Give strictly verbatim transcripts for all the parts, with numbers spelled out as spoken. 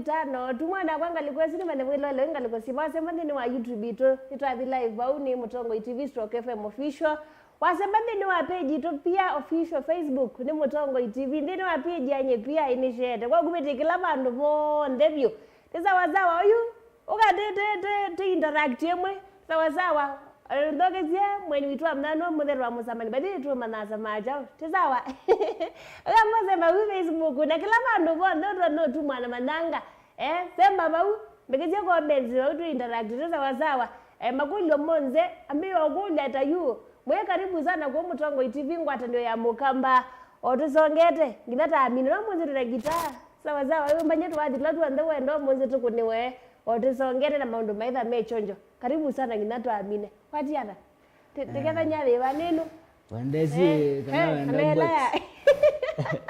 Tano, tumwana kwa ngalĩko ĩsu nĩmanye wĩlole ngalĩko syĩ vau. Wasema nthĩnĩ wa YouTube itũ, nĩtwathi live vau, nĩ Mũtongoi T V stroke F M Official. Wasema nthĩnĩ wa page itũ pia official Facebook, nĩ Mũtongoi T V. Nthĩnĩ wa page yanye pia ĩnĩsheete. Kwa kũvĩtĩ kĩla vandũ vonthe vyũ. Nĩ sawa sawa, ũyu, ũka tĩ, tĩ, tĩ, tĩ interact ĩmwe. Sawa sawa. Eh, nthokesye mweni witũ wa mnano mũthelu wa mũsamani, but nĩtũmanaa samaa kyaũ. Ti sawa? Ũkamũsema wĩ Facebook, na kĩla vandũ vonthe ũtwa no tumwana manyanga. Eh, sema vau, mbĩkĩsye comments vau tũ interact, ti sawa sawa? Eh, makũlyo monthe, ambĩĩa ũkũlya ta yu. Mwĩ karibu sana kwa Mũtongoi T V ngwatanĩo ya Mũkamba. O tũsongete, nginya taamina, no mũnzĩ tũna gitaa. Sawa sawa, wĩ mbanye twathi tũla tuonthe wenda ũmũnzĩ tũkũnĩwe. O tũsongete na maũndũ maitha me chonjo. Karibu sana nginya twamine. Kwati ata? Ti-, tikethanya thĩva nĩnu. Wendesi, eh, kana eh, wenda kana ĩla ya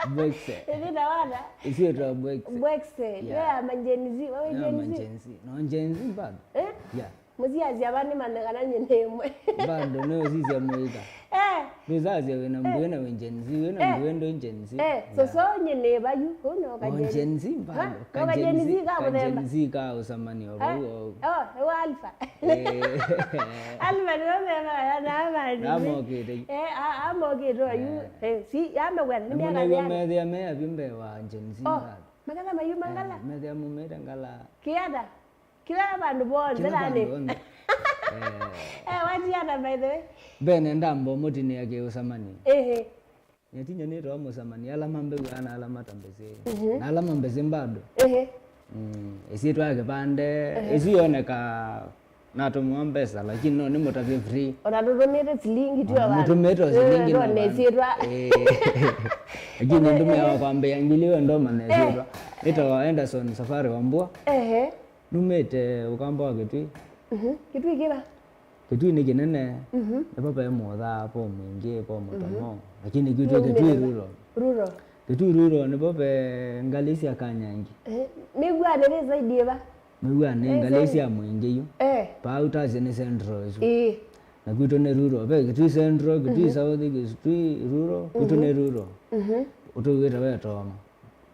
box. Box. Ĩthĩna wata? Icio twa box. Box. Yeah. Ndio ya ma Gen Z. Wewe Gen Z? Gen Z. No Gen Z bado. Eh? Yeah. Mũsiasya va nĩmanye kana nyie nĩ ĩmwe. Bado nĩ ũsisya mũika. Eh. Ndũsasya wĩna mbũĩ na wĩ Gen Z, wĩna mbũĩ ndũ Gen Z. Eh, soso nyie nĩ vayu, ũu no ka Gen Z. Gen Z bado. Ha? No ka Gen Z ka mũthemba. Gen Z ka ũsamanio vau. Oh, nĩ wa Alpha. Eh. Alpha nĩ wa mema ya na amani. Amokĩte. Eh, a-, amokĩte yu. Eh. Eh, si, amewena, nĩ miaka mĩana. Methĩa me avi mbee wa Gen Z bado. Oh, makala mayu mangala. Eh, methĩa mumĩte ngala. Kiada. Kĩla vandũ vonthe. Kĩla vandũ vonthe. Eh. Eh, watiana, by the way. Mbene ndamba ũmũtinĩa kĩ ũsamani. Ehe. Nĩtinya nĩtawa mũsamani, ala mambew'aa na ala matambĩsĩ. Mhm. Na ala mambĩsĩ bado. Ehe. Mm, ĩsyĩtwa ya kĩvande, ehe, ĩsu yoneka natũmĩwa mbesa, lakini no nĩmũtavye free. Ona ndũtũmĩte silingi tu. Ona mũtũmĩte o silingi no nĩsyĩtwa. Eh. Lakini ndũmĩawa kwambĩa ngili we ndoma nĩsyĩtwa. Eh. Nĩtawa Anderson Safari Wambua. Ehe. Numĩte Ũkamba wa Kĩtui. Mhm. Kĩtui kĩva? Kĩtui nĩ kĩnene. Mhm. Nĩvo ve mũthaa, vo mwingĩ, vo mũtomo. Mhm. Lakini kwitũ Kĩtui rural. Rural. Kĩtui rural nĩvo ve ngalĩ sya Kanyangi. Eh, mĩw'anĩ nĩ zaidi ĩva? Mĩw'anĩ nĩ ngalĩ sya mwingĩ yu. Eh. Paa ũtasye nĩ central ĩsu. Ĩĩ. Na kwitũ nĩ rural. Ve Kĩtui central, Kĩtui south, Kĩtui rural, kwitũ nĩ rural. Mhm. Ũtũwĩte wetoma.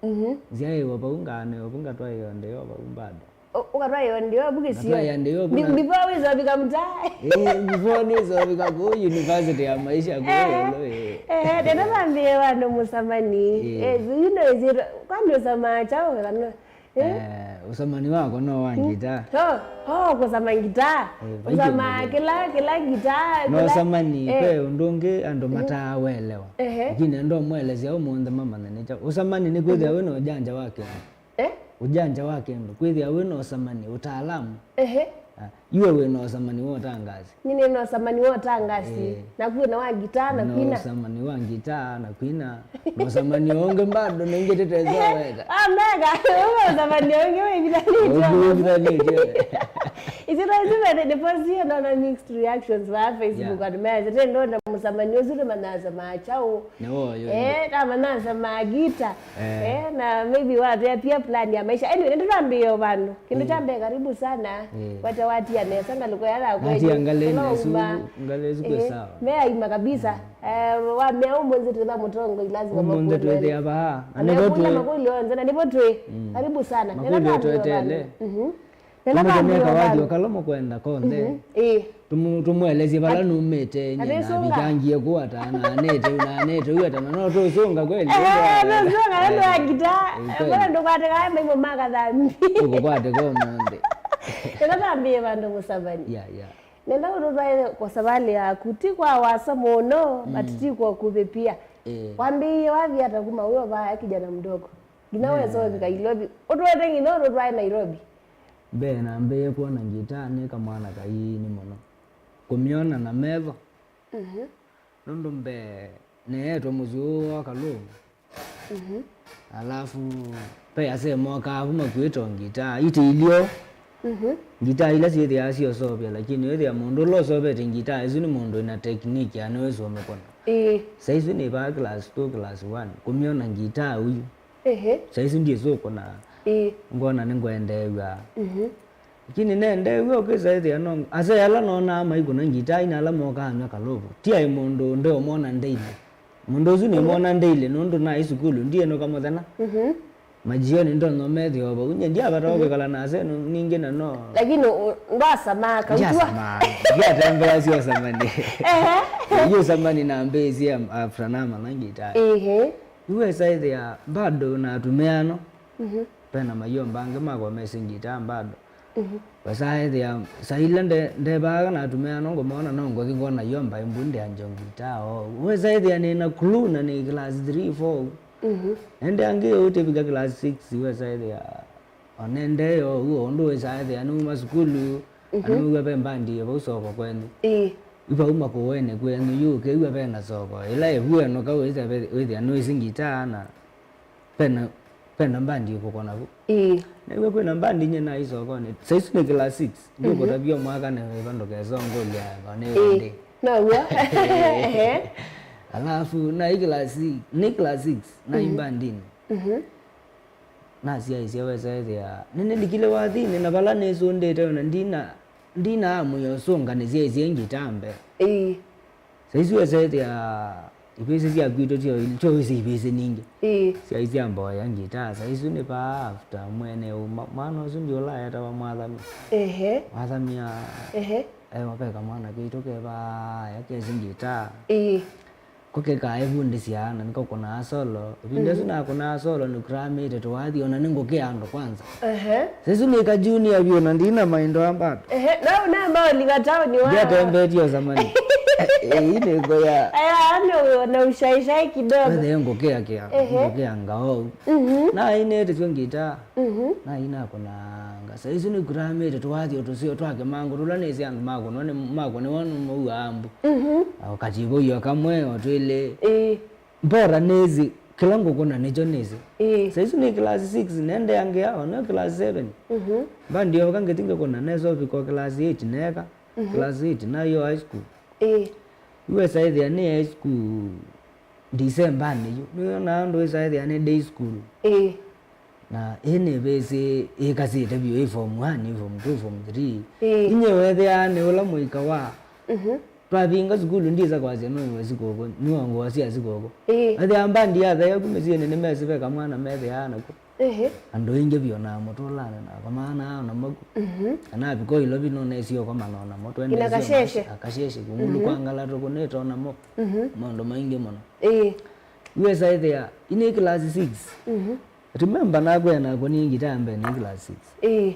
Mhm. Nzyaĩwa vau ngaanĩwa vu ngatwaĩwa ndĩo vau bado. Ũ-, ũkatwaĩwa ndĩo vu kĩsio? Ngatwaĩa ndĩo vu. Be-, before wĩsovika mtaa? Eh, before nĩsovika kũu university ya maisha kũu ĩũlũ, eh. Eh, tena vambĩe vandũ mũsamani. Eh. Eh, yu no ĩsyĩtwa, kwani ũsamaa kyaũ kana? Eh? Eh, ũsamani wakwa no wa ngita. Oh, oh, kũsama ngita. Eh, ũsamaa kĩla, kĩla ngita. No kĩla ũsamani, eh, ve ũndũ ũngĩ andũ mataawelewa. Ehe. Lakini ndomwelesya ũmũnthĩ mamanye nĩ kyaũ. Ũsamani nĩ kwĩthĩa wĩ na ũjanja wa kĩndũ. Eh? Ũjanja wa kĩndũ, kwĩthĩa wĩ na ũsamani, ũtaalamu. Ehe. Ah, iwe wĩ na ũsamani wa ũtangasi. Nyie nĩ na ũsamani wa ũtangasi. Eh. Naku wĩ na wa ngitaa na kwina. Na ũsamani wa ngitaa na kwina. Na ũsamani ũngĩ bado na ingĩ tũtesoweta. Ah, mega. Ũmwe ũsamani ũngĩ wĩvithanĩtye. Ũngĩ wĩvithanĩtye. Isu na isu methĩ nĩ post hiyo naona mixed reactions wa Facebook. Yeah. Andũ meyasya, "Tendo na mũsamani ũsu nĩ manasa ma chao." Nĩ woyo. Eh, ta manasa ma gita. Eh. Eh, na maybe watwĩa pia plan ya maisha. Anyway, nĩtũtambĩĩe vandũ. Kĩndũ kya mbee, karibu sana. Eh. Wata watia nesa ngalĩko ya nakwa. Natia ngalĩ nesu, ngalĩ nesu kwĩ sawa. Meaima kabisa. Eh, wamea ũmũnthĩ twĩtha Mũtongoi lazima. Ũmũnthĩ twĩthĩa vaa. Na nĩvo twĩ. Makũlyo onthe, na nĩvo twĩ. Mm. Karibu sana. Makũlyo twetele. Mhm. Tũmũtũmĩe kawathi o kala mũkwenda konthe. Mhm. Ĩĩ. Tũmũ-, tũmũelesye vala numĩte, nyie navikangie kũata, na anĩte, na anĩte ũata, na no tũsũnga kweli. Eh, tũsũnga, eh, ĩndĩ wa ngita. Eh, kweli. Mbona ndũkwatĩkaa maimũ ma kathambi? Tũkũkwatĩka ũmũnthĩ. Tena thambie vandũ mũsavani. Yeah, yeah. Nenda ũtũtwae kwa savalĩ yaku, ti kwa wasa mũno, mm, but ti kwa ũkuvĩ pia. Eh. Wambĩĩie wathi ata kuma wĩ o vaa kijana mdogo? Nginya wesa ũvika Nairobi. Ũtũete nginya ũtũtwae Nairobi. Mbee nambĩĩe kwona ngitaa nĩ kamwana kaini mũno. Kũmyona na metho. Mhm. Nũndũ mbee neetwe mũsyĩ ũũ wa Kalũvũ. Mhm. Alafu ve asee mokaa vu makuĩte o ngitaa. Itĩ ilio. Mhm. Ngitaa ila syĩthĩaa syosovya, lakini wĩthĩa mũndũ ũla ũsovete ngitaa ĩsu nĩ mũndũ wĩna technique ya nĩwĩsĩ ũmĩkũna. Ĩĩ. Saa isu nĩ vaa class two, class one, kũmyona ngitaa ũyu. Ehe. Saa isu ndyĩsĩ ũkũna. Ĩĩ. Ngona nĩngwendeew'a. Mhm. Lakini nendeew'a ũkĩsa ĩthĩa no, asee ala nonaa maikũna ngitaa ina ala mokaa anywa Kalũvũ. Ti aĩ mũndũ ndeũmwona daily. Mũndũ ũsu nĩmwona daily nũndũ naĩ sukulu, ndiĩnũka mũthenya. Mhm. Majioni ndonya methĩwa vau. Nye ndiavata kwĩkala nase nũ-, ningĩ na no. Lakini u-, ndwasamaa kautua. Ndiasamaa. Ndiatembeasya ũsamani. Ehe. Yu ũsamani nambĩĩsye after namanya ngita. Ehe. Yu wesa ĩthĩa bado na atumĩa ano. Mhm. Pena mayomba angĩ makwa mesĩ ngita bado. Mhm. Wesa ĩthĩa saa ila nde-, ndevaaga na atumĩa ano ngũmona no ngũthi ngona yomba ĩmbu ndeanjo ngita. O wesa ĩthĩa nĩ na clue na nĩ class three, four. Mhm. Ende angĩ ũtĩvika class six wesa ĩthĩa onende yo ũo ũndũ wesa ĩthĩa nĩuma sukulu, mhm, anĩw'a ve mbandi vau soko kwenyu. Ĩĩ. Ivauma kũwene kwenyu yu ũkew'a vena soko. Ĩla ĩvuenoka wĩthĩa nũĩsĩ ngita na pena, pena mbandi ĩkũkona vu. Ĩĩ. Nĩw'a kwĩna mbandi nye naĩ sokonĩ. Saisu nĩ class six. Mhm. Ndiũkũtavya mwaka nĩ vandũ kesongolya vanĩ. Ĩĩ. Ndĩ. Now'o. Ehe. Alafu naĩ class six, nĩ class six, naĩ, mhm, mbandinĩ. Mhm. Nasyaĩsya wesa ĩthĩa nĩnĩlikile wathinĩ na vala nĩsũndĩte ona ndina, ndina amwĩa ũsũnganĩsya ĩsye ngita mbee. Ĩĩ. Saisu wesa ĩthĩa ivĩsĩ sya kwitũ tyo, tyo wĩsĩ ivĩsĩ ningĩ. Ĩĩ. Syaĩ sya mboya ngita. Saisu nĩ vaa after mwene ũma, mwana ũsu ndiũla etawa Mwathamia. Ehe. Mwathamia. Ehe. Ewa ve kamwana kaitũ ke vaa ya kesĩ ngita. Ĩĩ. Ko kekaevundĩsya na nĩko kũnaa solo. Ĩvinda ĩsu, mhm, nakũnaa solo nĩkũramĩte tũwathi ona nĩngũkĩa andũ kwanza. Ehe. Saisu nĩ ka junior vyũ na ndina maindo ambatu. Ehe, na ũnamba ũliva taoni wa. Ndiatembetie ũsamani. Ĩĩ nĩko ya. Aya, ano na ushaishai kidogo. Wethe ngũkĩa kĩa, ehe, ngũkĩa ngaou. Mhm. Na ainĩte syo ngita. Mhm. Na inakũnanga. Saisu nĩkũramĩte tũwathi o tũseo twa kĩmangũ tũla nĩsĩ andũ makũnwa nĩ, makũnĩwa nĩ mũua ambu. Mhm. O kativo iyo kamwe o twĩlĩ. Ĩĩ. Mbora nĩsĩ, kĩla ngũkũna nĩkyo nĩsĩ. Ĩĩ. Saisu nĩ class six, nendeangĩa, o nĩ class seven. Mhm. Mbandi yoka ngĩthi ngĩkũna, nesa ũvika o class eight neka. Mhm. Class eight, nayo high school. Ĩĩ. Yu wesa ĩthĩa nĩ high school December-nĩ yu. Nĩwĩonaa ũndũ wesa ĩthĩa nĩ day school. Ĩĩ. Na ĩĩ nĩvĩsĩ ĩkasĩte vyũ ĩ form one, ĩ form two, form three. Ĩĩ. Inye wethĩaa nĩ ũla mũika wa. Mhm. Twavinga sukulu ndisa kwasya nũĩwe sikũkũ, nĩwongũa sya sikũkũ. Ĩĩ. Ethĩa mbandi yathea ku mĩsyĩnĩ nĩmesĩ ve kamwana methĩaa naku. Ĩĩ. Andũ aingĩ vyũ na mũtũlanĩ na komanaa namo ku. Mhm. Kana avika Ilovi nũnesie ũkomana namo. Ina kasheshe. Akasheshe kũngulu, mhm, kwa ngalatũ kũnĩta namo. Mhm. Maũndũ maingĩ mũno. Ĩĩ. Wesa ĩthĩa inĩ class six. Mhm. Remember nakwĩa nakwa nĩ ngita mbee nĩ class six. Ĩĩ.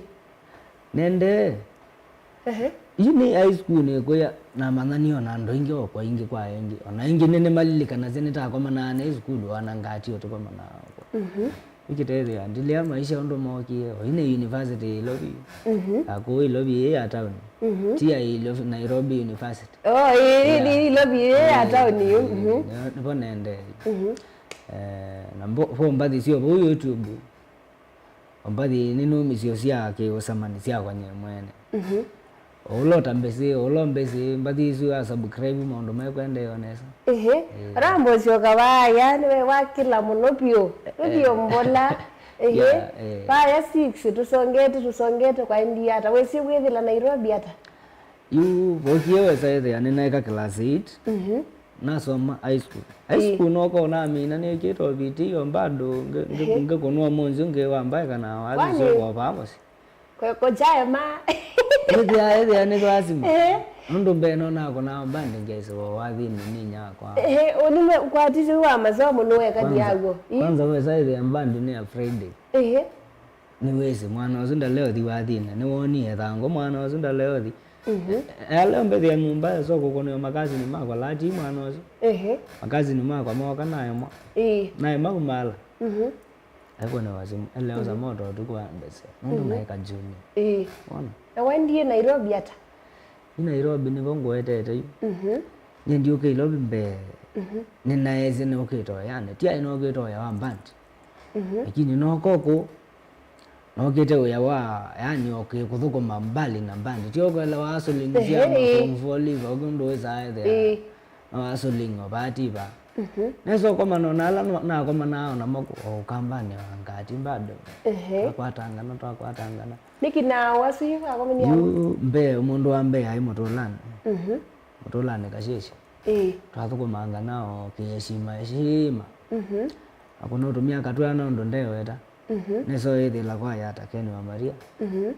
Nende. Ehe. Yu nĩ high school nĩkũya namanyanie ona andũ aingĩ o kwa ingĩ kwa aingĩ. Ona aingĩ nĩnĩmalilikanasya nĩtakomanaa naĩ sukulu ona ngati ũtũkomanaa okwa. Mhm. Ikĩtethĩa ndilea maisha ũndũ mokie. O inĩ university Ilovi. Mhm. Ya kũu Ilovi ĩ ya town. Mhm. Ti ya Ilovi, Nairobi University. Oh, ĩ, ĩ, yeah. Ĩ, Ilovi ĩ ya, ĩ, town yu. Ĩ, mhm. Nĩ, nĩvo nendee. Mhm. Eh, na mbo-, vo mbathi syo vau YouTube. Mbathi nĩnũmisye sya kĩũsamani syakwa nye mwene. Mhm. Ũla ũtambĩsĩ, ũla ũmbĩsĩ, mbathi isu a subscribe maũndũ mekwendeeo nesa. Ĩhĩ. Ĩĩ. Rambo syoka vaya, nĩwe wakĩla mũno vyũ. Nũthiĩ, eh, mbola. Ĩhĩ. Yeah, eh. Vaya six, tũsongete, tũsongete kwa indi ata. Wĩsĩ wĩthĩla Nairobi ata? Yu vokie wesa ĩthĩa nĩnaeka class eight. Mhm. Nasoma high school. High, ĩĩ, school noko namina nĩkĩtwe vitiyo bado nge-, nge-, ehe, ngekũnwa mũnzi ũngĩ wa mbae kana wathi. Kwani sio kwa vamos. Kwe-, kũchaema. Ĩthĩa, ĩthĩa nĩ lazima. Ehe. Nũndũ mbee no nakũnaa mbandi ngesiwa wathinĩ nĩ nyakwa. Ehe, ũnime kwatisi wa masomo nũweka kwanza, ndiaguo. Ĩ? Kwanza wesa ĩthĩa mbandi nĩ ya Friday. Ehe. Nĩwĩsĩ mwana ũsu ndaleũthi wathinĩ, nĩwonie thangũ mwana ũsu ndaleũthi. Mhm. E-, aleo mbethĩa nyũmba ya soko kũneo makasini makwa lati mwana ũsu. Ehe. Makasini makwa moka naemwa. Ĩĩ. Naema kumala. Mhm. Ekũnewa simu, eleo, mhm, saa moto ũtukũ wa mbese. Nũndũ, mhm, naeka junior. Ĩĩ. Wona? Na waendie Nairobi ata? Ĩ Nairobi nĩvo ngũetete yu. Mhm. Nĩ ndiũkĩile ũvi mbee. Mhm. Nĩnaesĩ nĩũkĩte ũyane. Ti aĩ nũkĩte ũya wa mbandi. Mhm. Lakini noko kũ, nokĩte ũya wa, yani, okay, kũthũkũma mbali na mbandi. Ti ũkwelewa hustling sya, ehe, ma, ĩĩ, form four leaver, ũkĩ ũndũ wĩsaa ethĩa. Ĩĩ. No hustling o vaa ti vaa. Mhm. Nesa ũkomana ona ala no-, nakomanaa ona moko o ũkambanĩ wa ngati bado. Ehe. Twakwatangana, twakwatangana. Nĩkĩ na wasu yu akomania? Yu mbee, mũndũ wa mbee aĩ mũtũlanĩ. Mhm. Mũtũlanĩ kasheshe. Ĩĩ. Twathũkũmanga nao kĩheshima, heshima. Mhm. Akũna ũtũmĩa katwea na ũndũ ndeweta. Mhm. Nĩsoo ĩthĩla kwa Yata Ken wa Maria. Mhm.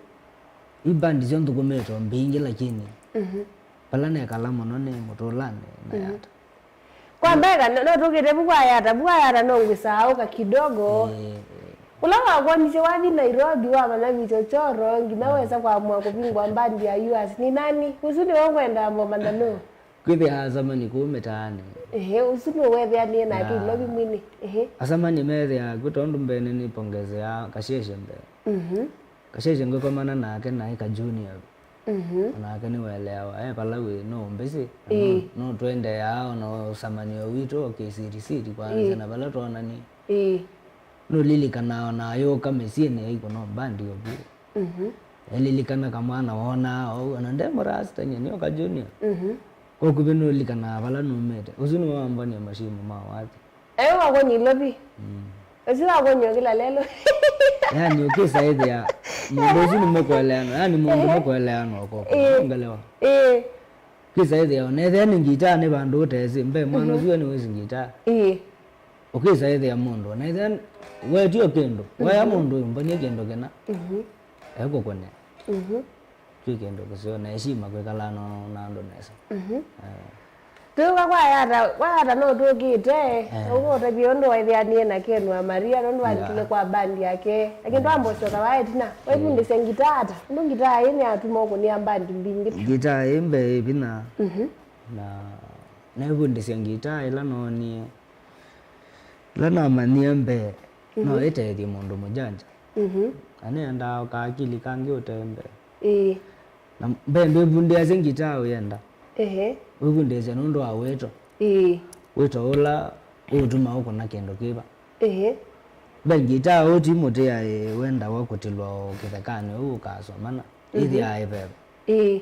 I bandi syo nthũkũmĩtwe mbingĩ, lakini Mhm. vala nekala mũno nĩ Mũtũlanĩ na Mhm. Yata. Kwa mbeka, no, no tũkĩte vu kwa Yata, vu kwa Yata no ngwĩsaa ũka kidogo. Ĩĩ, ĩĩ. Ũla wakwonisye wathi Nairobi, wamanya vichochoro, nginya wesa kwamua kũvingwa mbandi ya U S. Nĩ nani? Ũsu nĩwe ngwendaa mũmanya nũ? Kwĩthĩaa acamani kũu mĩtaanĩ. Ehe, ũsu nĩwe weethĩanĩe nake Na Nairobi mwinĩ. Ehe. Acamani meethĩaa kw'o tondũ mbee nĩnĩpongezeaa Kasheshe mbee. Mhm. Kasheshe ngĩkomana nake naĩ ka junior. Mhm. Onake nĩweleawa, e vala wĩ, no mbĩsĩ, na Ĩĩ. no, no twendeaa ona ũsamanio witũ o kĩsirisiri kwanzĩa Ĩĩ. na vala twonanie. Ĩĩ. Nũlilikanaa ona ayũka mĩsyĩnĩ yaikũ no mbandi o vu. Mhm. Elilikana kamwana wonaa ou, ona nde mũrasta nye, nĩoka junior. Mhm. Kokuvĩ nũlikanaa vala numĩte. Ũsu nĩwe wambonie mashimo ma wathi. Ewe wakwa Nairobi. Mm. Ũsu wakwa nyokila lelo. Yani, ũkĩsa ĩthĩa mũndũ ũsu nĩ mũkũeleanwa. Yani, mũndũ Ehe. mũkũeleanwa ũkoko. Ĩĩ. Ngelewa. Ĩĩ. Ũkĩsa ĩthĩa, ona ethĩa nĩ ngitaa nĩ vandũ ũtesĩ, mbe mwana Mhm. ũsu we nĩwĩsĩ ngitaa. Ĩĩ. Ũkĩsa ĩthĩa mũndũ, ona ethĩa wetio kĩndũ, waya Mhm. mũndũ ũyũ mbonie kĩndũ kĩna. Mhm. Ekũkũnĩa. Mhm. Kĩ kĩndũ kĩseo na heshima kwĩkala na, na andũ nesa. Mhm. Eh. Twĩũka kwa Yata, kwa Yata no tũkĩte, Eh. ũkũtavya ũndũ waĩthĩanie na Ken wa Maria, nũndũ Yeah. walikile kwa bandi yake. Lakini twamba ũsyoka wa ĩtina, waivundĩsya ngitaa ata? Ũndũ ngitaa ĩĩ nĩyatuma ũkũnĩa bandi mbingĩ. Ngitaa ĩĩ mbee ĩ vinya. Mhm. Na naivundĩsya ngitaa ĩla noonie, ĩla namanyie mbee, no Mhm. ĩtethye mũndũ mũjanja. Mhm. Na nĩendaa kaakili kangĩ ũtee mbee. Ĩĩ. Na mbee ndwĩvundĩasya ngitaa ũyenda. Ehe. Wĩvundĩasya nũndũ wa wĩto. Ĩĩ. Wĩto ũla ũũtuma ũkũna kĩndũ kĩva. Ehe. Mbee ngitaa ũũ ti mũtĩ aĩ wendawa kũtilwa o kĩthekanĩ ũu ũkasomana. Mhm. Ĩthĩaa ĩveva. Ĩĩ.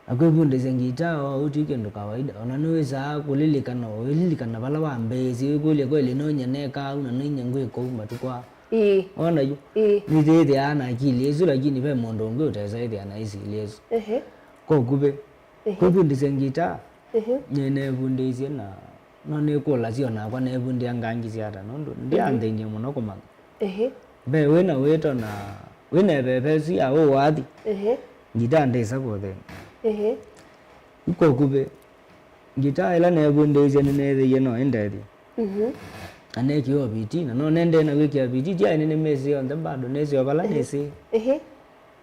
Na kwĩvundĩsya ngitaa o ũu ti kĩndũ kawaida. Ona nĩwĩsaa kũlilikana, ũililikana vala wambĩĩsye, wĩkũlya, kweli no nyie nekaa ũu na no inyie ngwĩka ũu matukũ aa? Ĩĩ. Wona yu? Ĩĩ. Nĩtĩĩthĩaa na akili ĩsu, lakini ve mũndũ ũngĩ ũtesa ĩthĩa na isili ĩsu. Ehe. Kokuvĩ. Ehe. Kwĩvundĩsya ngitaa, Ehe. nĩneevundĩisye na no nĩkũlasya o nakwa neevundĩa ngangi sya ata, nũndũ ndianthĩnie mũno kũmanya. Ehe. Mbee wĩ na wĩto na wĩ na ĩvevesu ya ũũ wathi, Ehe. ngitaa ndĩsa kũthĩna. Ehe. Kokuvĩ, ngitaa ĩla neevundĩisye nĩneethĩie no ĩndethye. Mhm. Na neekie o vitii, na no nendee na kwĩkĩa vitii, ti aĩ nĩnĩmĩsĩ yonthe bado, nĩsĩ o vala Ehe. nĩsĩ. Ehe.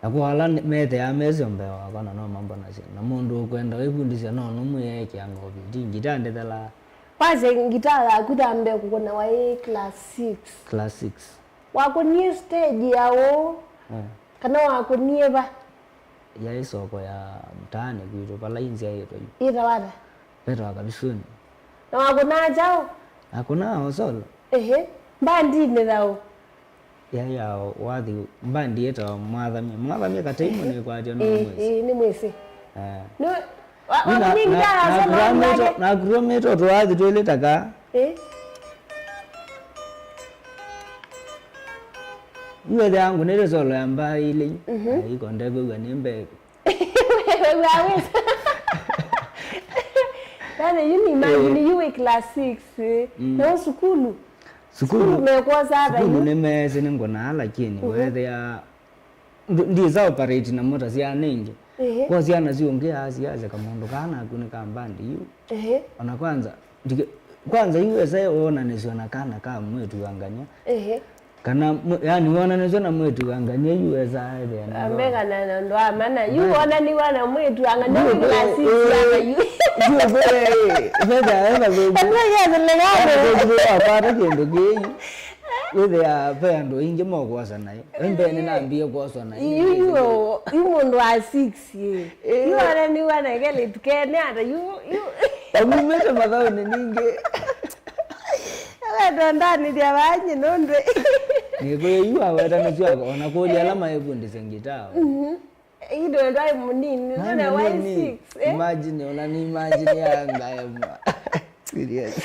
Na kwa ala nĩ- methĩaa mesĩ o mbee wakwa na no mambonasya. Na mũndũ ũkwenda wĩvundĩsya no nũmwĩe ekeanga o vitii, ngitaa ndĩthelaa. Kwasya ngitaa yaku yambĩe kũkũna waĩ class six. Class six. Wakũnie stage ya ũũ? Eh. Kana wakũnie va? Yaĩ soko ya mtaani kwitũ, vala inzyaĩtwe yu. Yĩtawa ata? Vetawa Kavisuni. Na wakũnaa kyaũ? Nakũnaa o solo. Ehe. Mbandinĩ thaũ? Yaĩ ya wathi, mbandi yĩtawa Mwathamie. Mwathamie Katei Ehe. mũnĩkwatya no Ĩĩ, mwĩsĩ. Ĩĩ, nĩ mwĩsĩ. Eh. Nĩ, wa, Yu na, wakũnie na, ngitaa ya solo nakurumĩtwe, nake? nakurumĩtwe tũwathi twĩlĩ ta kaa. Ĩĩ. Yu ethĩa ngũnĩte solo ya mbaa ilĩ. Mhm. Ai, ko ndekwĩw'a nĩ mbee. Wewe aweza. Yaani, you imagine Eh. you were class six, eh. Mm. Na sukulu. Sukulu. Sukulu mekwosa ata Sukulu yu? nĩmeesĩ nĩ ngũnaa, lakini Mhm. wethĩa ndũ- ndisa operate na mota sya ningĩ. Ehe. Kwa syana siũngĩ aasiasya kamũndũ kaa naku nĩ ka mbandi yu. Ehe. Ona kwanza, ndike- kwanza yu esa wonanĩsyo na kana ka mwĩtu wa ngany'a. Ehe. Kana, mwe- yani, wonanĩsyo na mwĩtu wa ngany'a yu esa ethĩa nĩ Ambe kana na ndo amana. Yu Mbandi. wonaniwa na mwĩtu wa ngany'a Yu yu kwe- glass eh, ya yu. yu kwe- eh, veta, eh, vathũku. Ambe ya zile gado. Vathũku wakwata kĩndũ kĩu. Wĩthĩa ve andũ aingĩ mokwosa naĩ. Ĩmbee nĩnambie kwoswa na Yu, yu, yu mũndũ wa six, ĩ. Ĩ. Yu ona nĩ wana kele tukene ata, yu, yu. Amumĩte mathaũnĩ ningĩ. Wetondanĩthya vaa nyie nũndũ. Nĩkwĩ yu aweta nĩsyo ona kũlya ala maĩvundĩsya ngitaa. Mhm. Ĩndĩ ndwaĩ mũnini, Nani nona waĩ mũnini? six, eh? Imagine, ona nĩ imagine ya ngaema. Serious.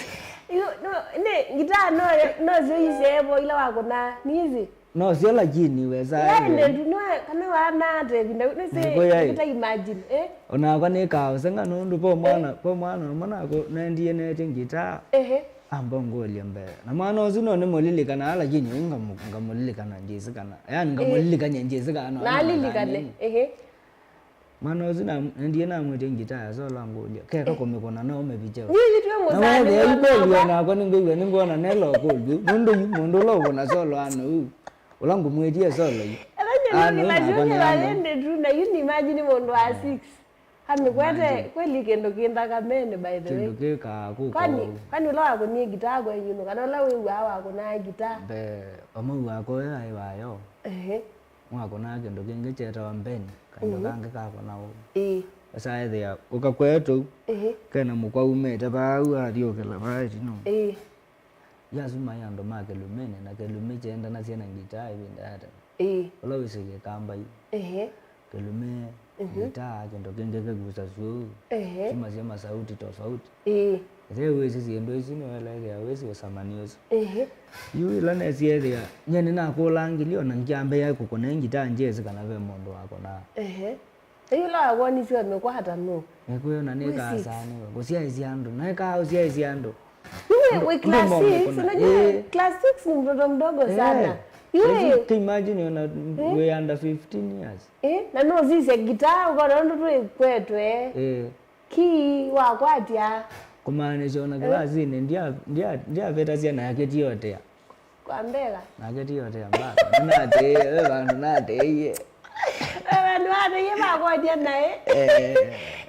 Yu, no, nĩ, ngitaa no, no syo isevo ila wakũnaa, nĩsĩ? No syo lakini wesa Yaĩ ndetu, nĩwe, kana wanaa ata ĩvinda, nĩsĩ, Nĩkũyaĩ. Ngita imagine, eh? Onakwa nĩkaa ũsenga nũndũ po mwana, po mwana ũmwe nako nendie netye ngitaa. Ehe. Amba ngũlye mbee. Na mwana ũsu no nĩmũlilikanaa, lakini ũyu ngamu-, ngamũlilikana njĩsĩ kana. Yani, ngamũlilikany'a njĩsĩ kana no. Na alilikane. Ehe. Mwana ũsu na-, nendie namwĩtye ngitaa ya solo angũlya. Keka kũmĩkũna no ũmĩvikye. Nyinyi tu na mũsani wethĩa mwana yu kweli wakwa. Nakwa nĩngwĩw'a nĩngwona nelo kũlyu. Nũndũ yu mũndũ ũla ũkũna solo ana ũu. Ũla ngũmwĩtie solo yu. Ela nyinyi. Ah, no, kila nakwa juni nĩyamwe. Walende tu na yu ni imagine mũndũ wa six. Amĩkwete. Imagine. Kweli kĩndũ kĩ nthakamene, by the way. Kĩndũ kĩkaa kũka. Kwani, ũu. Kwani ũla wakũnie ngitaa kwenyu nũ, kana ũla wĩw'aa wakũnaa ngitaa? Mbe, vamwe wakwa ũyũ aĩ wayo. Ehe. Mwakũnaa kĩndũ kĩngĩ kyetawa mbeni, kanyũ kangĩ kakũna ũu. Ĩĩ. Asa ethĩa ũkakwetũ. Ehe. Kena mũkwa umĩte vaa u athiũkĩla vaa ĩtino. Ĩĩ. Yasuma ya andũ ma kĩlumĩnĩ, na kĩlumĩ kyendanasya na ngitaa ĩvinda ya tene. Ĩĩ. Ũla wĩsĩ kĩkambai. Ehe. Kĩlumĩ, ngitaa, kĩndũ kĩngĩ kĩkusa syũu. Ehe. Syumasya masauti tofauti. Ĩĩ. Ĩthe wĩsĩ syĩndũ isu nĩweleethĩa wĩsĩ ũsamani ũsu. Ehe. Yu ĩla nesie ethĩa, nyie nĩnakũlangilye ona nkyambĩĩa kũkũna ngitaa ngyĩsĩ kana ve mũndũ wakũnaa. Ehe. Ĩĩ, ũla wawonisye ũmĩkwata nũ? Nĩkwĩona nĩkasanĩwe. Kũsyaĩsya andũ. Naĩkaa ũsyaĩsya andũ. Yule we class six, unajua class six ni mtoto mdogo sana. Yule imagine ona we under fifteen years. Eh, na no sisi gitaa, uko na ndo tu kwetwe. Eh. Ki wa kwatia. Kumaanisha ona class nĩ ndia, ndia, ndia veta sia na yaketi yote. Kwa mbega. Nake ti yote ya mbaka. Nĩnatĩĩe, we vandũ natĩĩe. We vandũ natĩĩe makotia naĩ. Eh.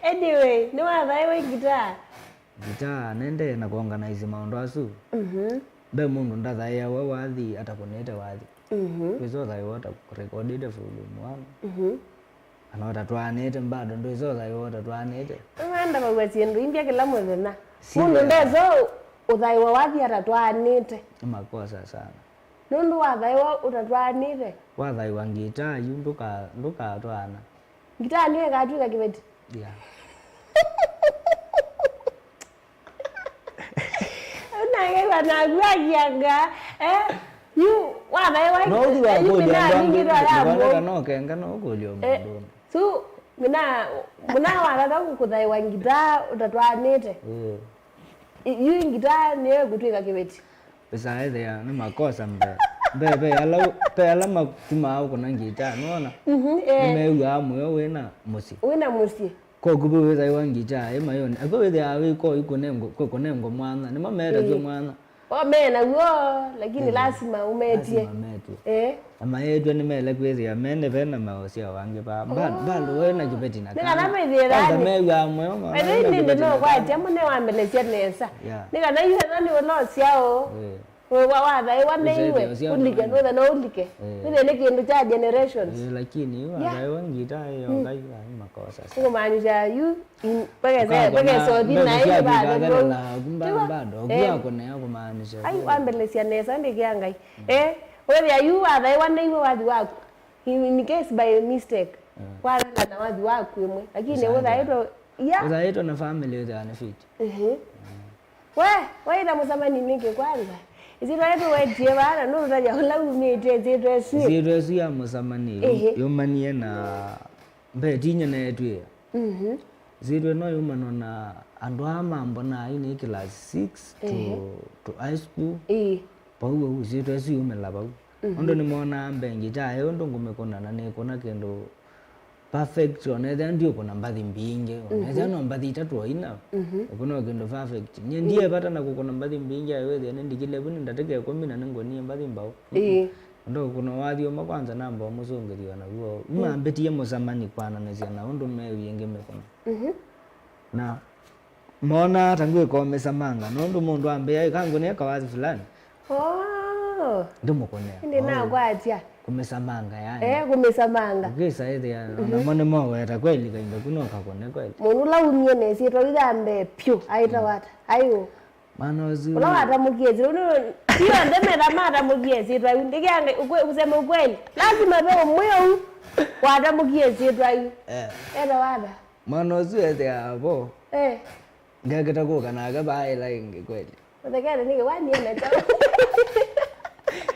Anyway, nĩwathaĩwe ngitaa? Ngitaa, nendee na kuorganize maũndũ asu. Mhm. Mbe mũndũ ndathaĩawa wathi atakũnĩte wathi. Mhm. Wĩsa ũthaĩwa ũtarekondĩte volume one. Mhm. Kana ũtatwaanĩte, bado ndwĩsa ũthaĩwa ũtatwaanĩte. Nĩwenda kũw'a syĩndũ imbya kĩla mũthenya. Mũndũ ndesa ũthaĩwa wathi atatwaanĩte. Nĩ makosa sana. Nũndũ wathaĩwa ũtatwaanĩte. Wathaĩwa ngitaa yu ndũka-, ndũkatwaana. Ngitaa nĩyo ĩkatw'ĩka kĩveti? Yeah. Ũnang'ewa naku akianga, eh? Yu, wathaĩwa. No ũthi wakũlya andũ angĩ, nĩwoneka no kenga no ũkũlya mũndũ ũngĩ. Su, mina, mina watata kũthaĩwa ngitaa ũtatwaanĩte. Mm. I-, yu ngitaa nĩyo ĩkũtw'ĩka kĩveti. Ĩsa ethĩa nĩ makosa mbe. Mbe, ve ala, ve ala matumaa ũkũna ngitaa, nĩwona? Mhm, eh. Nĩmew'aa mũyo wĩna mũsyĩ. Wĩna mũsyĩ. Koku vau wĩthaiwa ngitaa ĩ mayoni. Ako wĩthĩaa wĩ koi kũnengwa, kũ-, kũnengwa mwanya. Nĩmo meetavyo mwanya. O, me naw'o, lakini lazima ũmetie. Lazima metwe. Eh. Na maetwe nĩmele kwĩthĩa mene vena maũseo angĩ vaa. Ba-, bado we na kĩveti na kana. Nĩ kana methĩe kwanza thani. Mew'aa mũyo, mwana. Ethĩ nĩndĩ no kwatia mũne wambelesya nesa. Yeah. Nĩ kana yu ethwa nĩ ũla ũsyao. Eh. We wa-, wathaĩwa nĩ iwe, ũsyaĩtye ũsyaĩtye ũlike, nũthe no ũlike. Eh. Nĩthe nĩ kĩndũ kya generations. Eh, lakini yu wathaĩwa ngitaa ĩyo ngai, ai makosa sana. Nĩkũmaanisha yu, in-, pekese-, pekesothi na ĩĩ bado. Kumba bado, eh, ũkua kũnea kũmaanisha. Ai, wambelesya nesa, ndĩkĩa ngai. Eh, wethĩa yu wathaĩwa nĩ iwe wathi waku. In, in case by mistake, wathela na wathi waku ĩmwe. Lakini ũthaĩtwe, yeah. Ũthaĩtwe na family, ũthĩwa nĩ fit. Mhm. We, waitha mũsamani nĩkĩ kwanza? Ĩsyĩtwa yĩtũ wetie vaa na nũtũtavya ũla umĩte ĩsyĩtwa ĩsu. Ĩsyĩtwa ĩsu ya mũsamani yumanie na mbetinya na etwĩa. Mhm. Ĩsyĩtwa ĩno yumana na andũ aa mambonaa yu nĩ class six to, to high school. Ĩĩ. Vau vau ĩsyĩtwa ĩsu yumĩla vau. Mhm. Ũndũ nĩmonaa mbe ngitaa ĩ ũndũ ngũmĩkũna na nĩkũna kĩndũ perfect, onethĩa ndiũkũna mbathi mbingĩ, onethĩa no mbathi itatũ o ina. Mhm. Ũkũna o kĩndũ perfect. Nyie ndievata na kũkũna mbathi mbingĩ, aiwĩthĩa nĩndikile vu nĩ ndatĩka ĩkũmi na nĩngũnie mbathi mbaũ. Ĩĩ. Ũndũ kũkũna wathi ũmwe kwanza namba ũmũsũngĩthya naw'o. Mambĩtie mũsamani kwananĩsya na ũndũ mewie ngĩmĩkũna. Mhm. Na Moonaa ta ngwĩka ũmĩsamanga, nũndũ mũndũ ambĩa, "Ĩka ngũnĩe kawathi fulani." Oh. Ndĩmũkũnĩa. Ĩndĩ nakwatya. Kũmĩsamanga, yani. Eh, kũmĩsamanga. Ũkĩsa ĩthĩa, namo nĩmoweta kweli, kainda ku no kakũne kweli. Mũndũ ũla umie na ĩsyĩtwa yu ya mbee pyũ, aĩtawa ata? Aĩ ũ? Mwana ũsu. Ũla watamũkie ĩsyĩtwa, nĩ, sionthe metha matamũkie ĩsyĩtwa yu. Ndĩkĩange, ukwe-, kusema ukweli. Lazima ve ũmwe ũu watamũkie ĩsyĩtwa yu. Eh. Etawa ata? Mwana ũsu ethĩawa vo. Eh. Ngekĩta kũka nake vaa ĩla ĩngĩ kweli. Ũthekete nĩkĩ? Kwani ena kyaũ?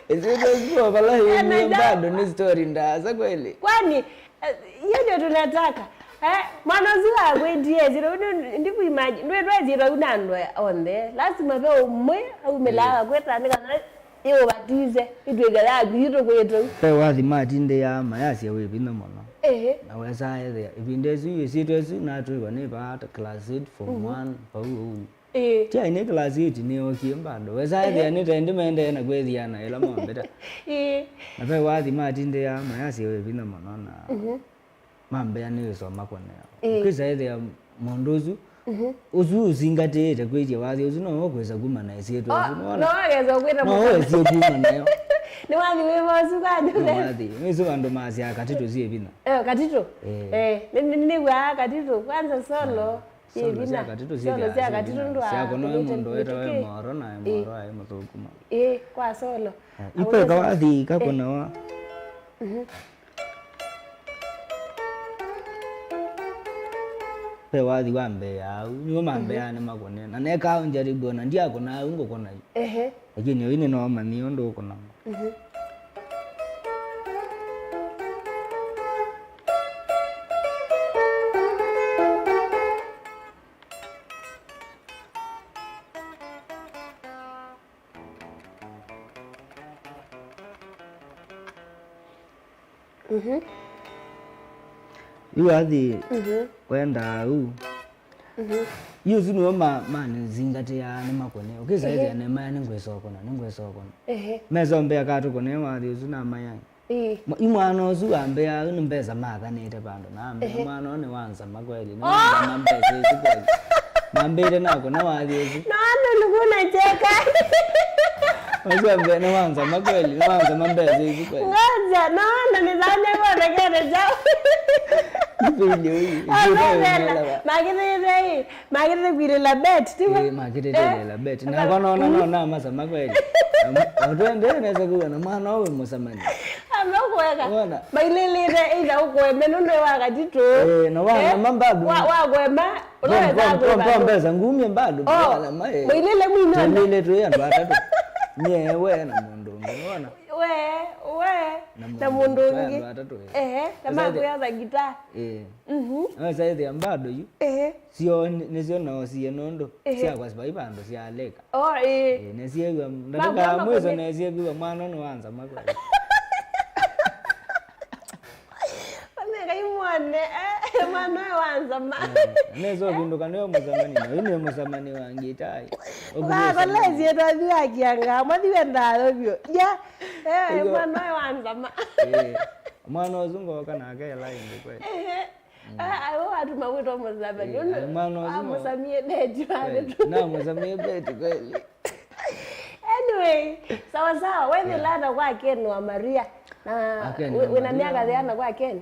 Ĩsyĩtwa ĩsu vala yumie bado nĩ story ndaasa kweli. Kwani, eh, hiyo ndio tunataka. Eh, mwana ũsu akwĩtie, ĩsyĩtwa, ndikuimagine, ndwĩtwa ĩsyĩtwa yu na andũ onthe. Lazima ve ũmwe aumĩlaa akwĩta nĩ kana ĩũvatize, ĩtwĩka yaku, itũkwĩtwa. Ve wathi matindĩaa mayasya wĩ vinya mũno. Ĩĩ. Na wesaa ethĩa, ĩvinda ĩsu, ĩsyĩtwa ĩsu natwĩwa nĩ vaa ta class eight, form one, vau ũu. Ĩĩ. Kyaĩ nĩ class eight nĩyookie bado. Wesaa ethĩa nĩ tendi mendee na kwĩthiana ĩla mombĩta. Ĩĩ. Na ve wathi matindĩaa mayasya wĩ vinya mũno na mambĩa nĩwĩsoma kũneo. Ĩĩ. Ũkĩsa ethĩa mũndũ ũsu, ũsu ũsingatĩĩte kwĩtya wathi ũsu, no ũkwĩsa kuma na ĩsyĩtwa ũsu, nĩwona? No wagesa kwĩta no mũndũ. Ũwesie kuma nayo. Nĩ wathi wĩva ũsu kwa Joseph? No wathi. Nĩsu andũ masyaa katitũ syĩ vinya. Eh, katitũ? Eh. Eh, nĩ, nĩ, nĩw'aa katitũ. Kwanza solo. Solo sya katitũ syĩ vinya. Solo sya katitũ ndwa. Syakona mũndũ wetawe Moro na Moro aĩ mũthũkũma. Ĩĩ, kwa solo. Ipeka wathi kakonawa. Ve wathi wa mbee ya au, nĩw'o mambĩaa nĩmakũne. Na nekaa ũnjaribu, ona ndiakũna au ngũkũna yu. Ehe. Lakini oyu nĩnoomanyie ũndũ ũkũnangwa. Mhm. Mhm. Yu athi wendaa u. Mhm. Yu ũsu nĩwe ma-, manĩzingatĩaa nĩmakũne. Ũkĩsa ĩthĩa nemaya nĩngwĩsokona, nĩngwĩsokona. Ehe. Mesombea katũkũne wathi ũsu namaya. Ĩĩ. Mwa-, yu mwana ũsu ambĩa, yu nĩ mbesa mathanĩte vandũ, na ambĩa, ĩĩ, mwana ũyũ nĩ wa nzama kweli, nĩ wa nzama mbesa isu kweli. Mambĩte nakũna wathi ũsu. No andũ nĩkunacheka. Ũsu ambĩa, nĩ wa nzama kweli, nĩ wa nzama mbesa isu kweli. Ngoja, no andũ nĩthane kuonekana chao. Video hii. Makĩthĩte ĩ. Makĩte kwilĩla bet, tiwa? Ĩĩ, makĩte kwilĩla bet. Nakwa nona, nona masama kweli. Na mu-, na twendee nesa kwĩw'a na mwana ũyũ wĩ mũsamani. Amekuweka. Wona? Mailĩlĩte either ũkũeme nũndũ wa katitũ. Ĩĩ, na wa nama bado. Wa, wa kũema, unaweza kũema. Mbesa ngumye bado. Oh, wa nama, ĩĩ. Mailĩle mwinona. Twĩlĩle twĩ andũ atatũ. Nyie, we na mũndũ ũngĩ, nĩwona? We, we, na mũndũ ũngĩ. Twĩ andũ atatũ, ĩĩ. Ehe, na makwĩoza gitaa. Ĩĩ. Mhm. Naweza ĩthĩa bado yu. Ehe. Syo nĩ-, nĩsyo noosie nũndũ syakwa vai vandũ syalĩka. Oh, ĩĩ. Ĩĩ, nesyĩw'a ndatĩkaa mwĩso nesyĩkwĩw'a mwana nĩ wa nzama kweli. Ame Ngai mwone, eh, mwana ũyũ wa nzama. Ĩĩ, nesa ũvindũka nĩwe mũsamani, na ũyũ nĩ mũsamani wa ngitai. Wakolesie twathi wa kĩanga, mwathi wendaa vyũ. Ya, eh, mwana ũyũ wa nzama. Ĩĩ, mwana ũsu ngoka nake ela ĩngĩ kweli. Ehe. Ah, ah, we watuma wĩtwa mũsamani. Eh, nũndũ mwana ũsu no- amũsamie beti wa kweli, mĩtũ. Namũsamie beti kweli. Anyway, sawa sawa, wethĩla ata kwa Ken wa Maria? Na wĩ-, wĩna myaka yĩana kwa Ken?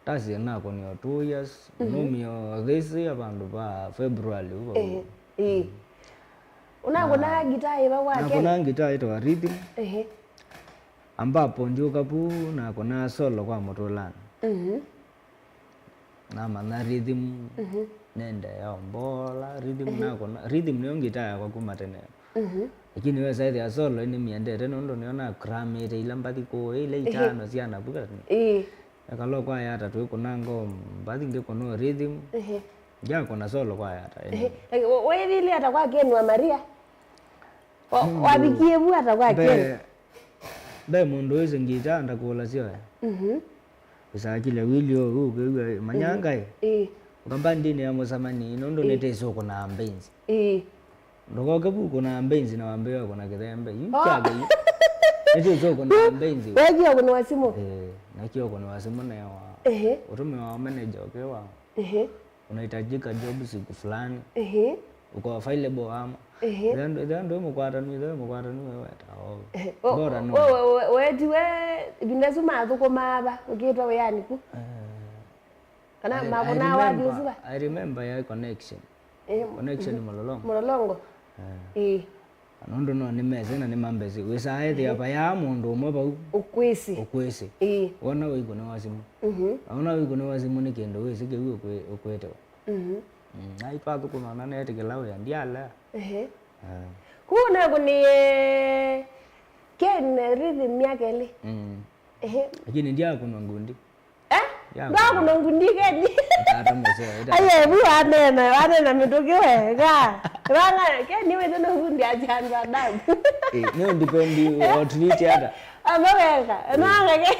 Tasi nakũnĩa o two years, mhm, numio this year vandũ va February ũvo. Eh, eh. Ũnakũnaa gitaa ĩva kwa Ken? Nakũnaa gitaa ĩtawa rhythm. Ehe. Ambapo ndiũka vu nakũnaa solo kwa mũtũlani. Mhm. Namanya rhythm, mhm, nende ya mbola, rhythm, mhm, nakũna, rhythm nĩyo ngitaa yakwa kuma tene. Mhm. Lakini wesa ĩthĩa solo nĩmyendete nũndũ nĩyo nakramĩte ila mbathi kũũ, ila, ehe, itano sya navu katini. Ĩĩ. Ekalo kwa yata twĩkũna ngoo, mbathi ngĩkũna rhythm. Ehe. Ndyakũna solo kwa yata. Ehe. Like, wa-, waĩthĩile ata kwa Ken wa Maria? Wa-, wavikie vu ata kwa Ken? Ve mũndũ wĩsĩ ngitaa ndakũlasya we. Mhm. Ũsakile wili ũũ, ũkĩw'a, manyanga ĩ. Ĩĩ. Ũkamba ndini ya mũsamani, nũndũ nĩtĩsĩ ũkũnaa mbenzi. Ĩĩ. Ndũkoke vu ũkũnaa mbenzi na wambĩĩa ũkũna kĩthembe. Yu kyake yu. Nĩtĩsĩ ũkũnaa mbenzi. Wekie ũkũnĩwa simũ? Ĩĩ, nakie ũkũnĩwa simũ newa. Ehe. Ũtũmĩwa manager ũkĩwa. Ehe. Unahitajika job siku fulani. Ehe. Uko available ama? Ehe. Ethĩwa ndũ, ethĩwa ndũ mũkwatanu, ethĩwa mũkwatanu wewe ta, oh. Ehe. Bora no. We, we, we, wetiwe ivinda isu mathũkũmaa va, ũkĩtwa wĩanĩ ku? Eh, kana I, I makũnaa wathi remember, ũsu va? I remember ya connection. Eh, connection, mhm. Mũlolongo. Mũlolongo. Eh. Eh. Nũndũ no nĩmesĩ na nĩmambesĩ. Wĩsaa ethĩa, mhm, vayaa mũndũ ũmwe vau. Ũkwĩsĩ. Ũkwĩsĩ. Ĩĩ. Wona wĩkũnĩwa simũ. Mhm. Na wona wĩkũnĩwa simũ nĩ kĩndũ wĩsĩ kĩu ũkwĩ-, ũkwĩtewa. Mhm. Mm, na itwathũkũma na neetĩkĩla wĩa, ndyalea. Ehe. Eh. Kũu nakũnĩe Ken rhythm myaka ĩlĩ. Mm. Ehe. Lakini ndyakũnwa ngundi. Eh? Ya, ndwakũna ngundi Keni. Tata mũseo, ita- Aye, vu wanena, wanena mĩtũkĩ wega. Vanga, Keni wĩte no ngundi acha andũ adabu. Eh, nĩ ũdipendi, eh? Ũtulite ata? Ama wega, nanga ke.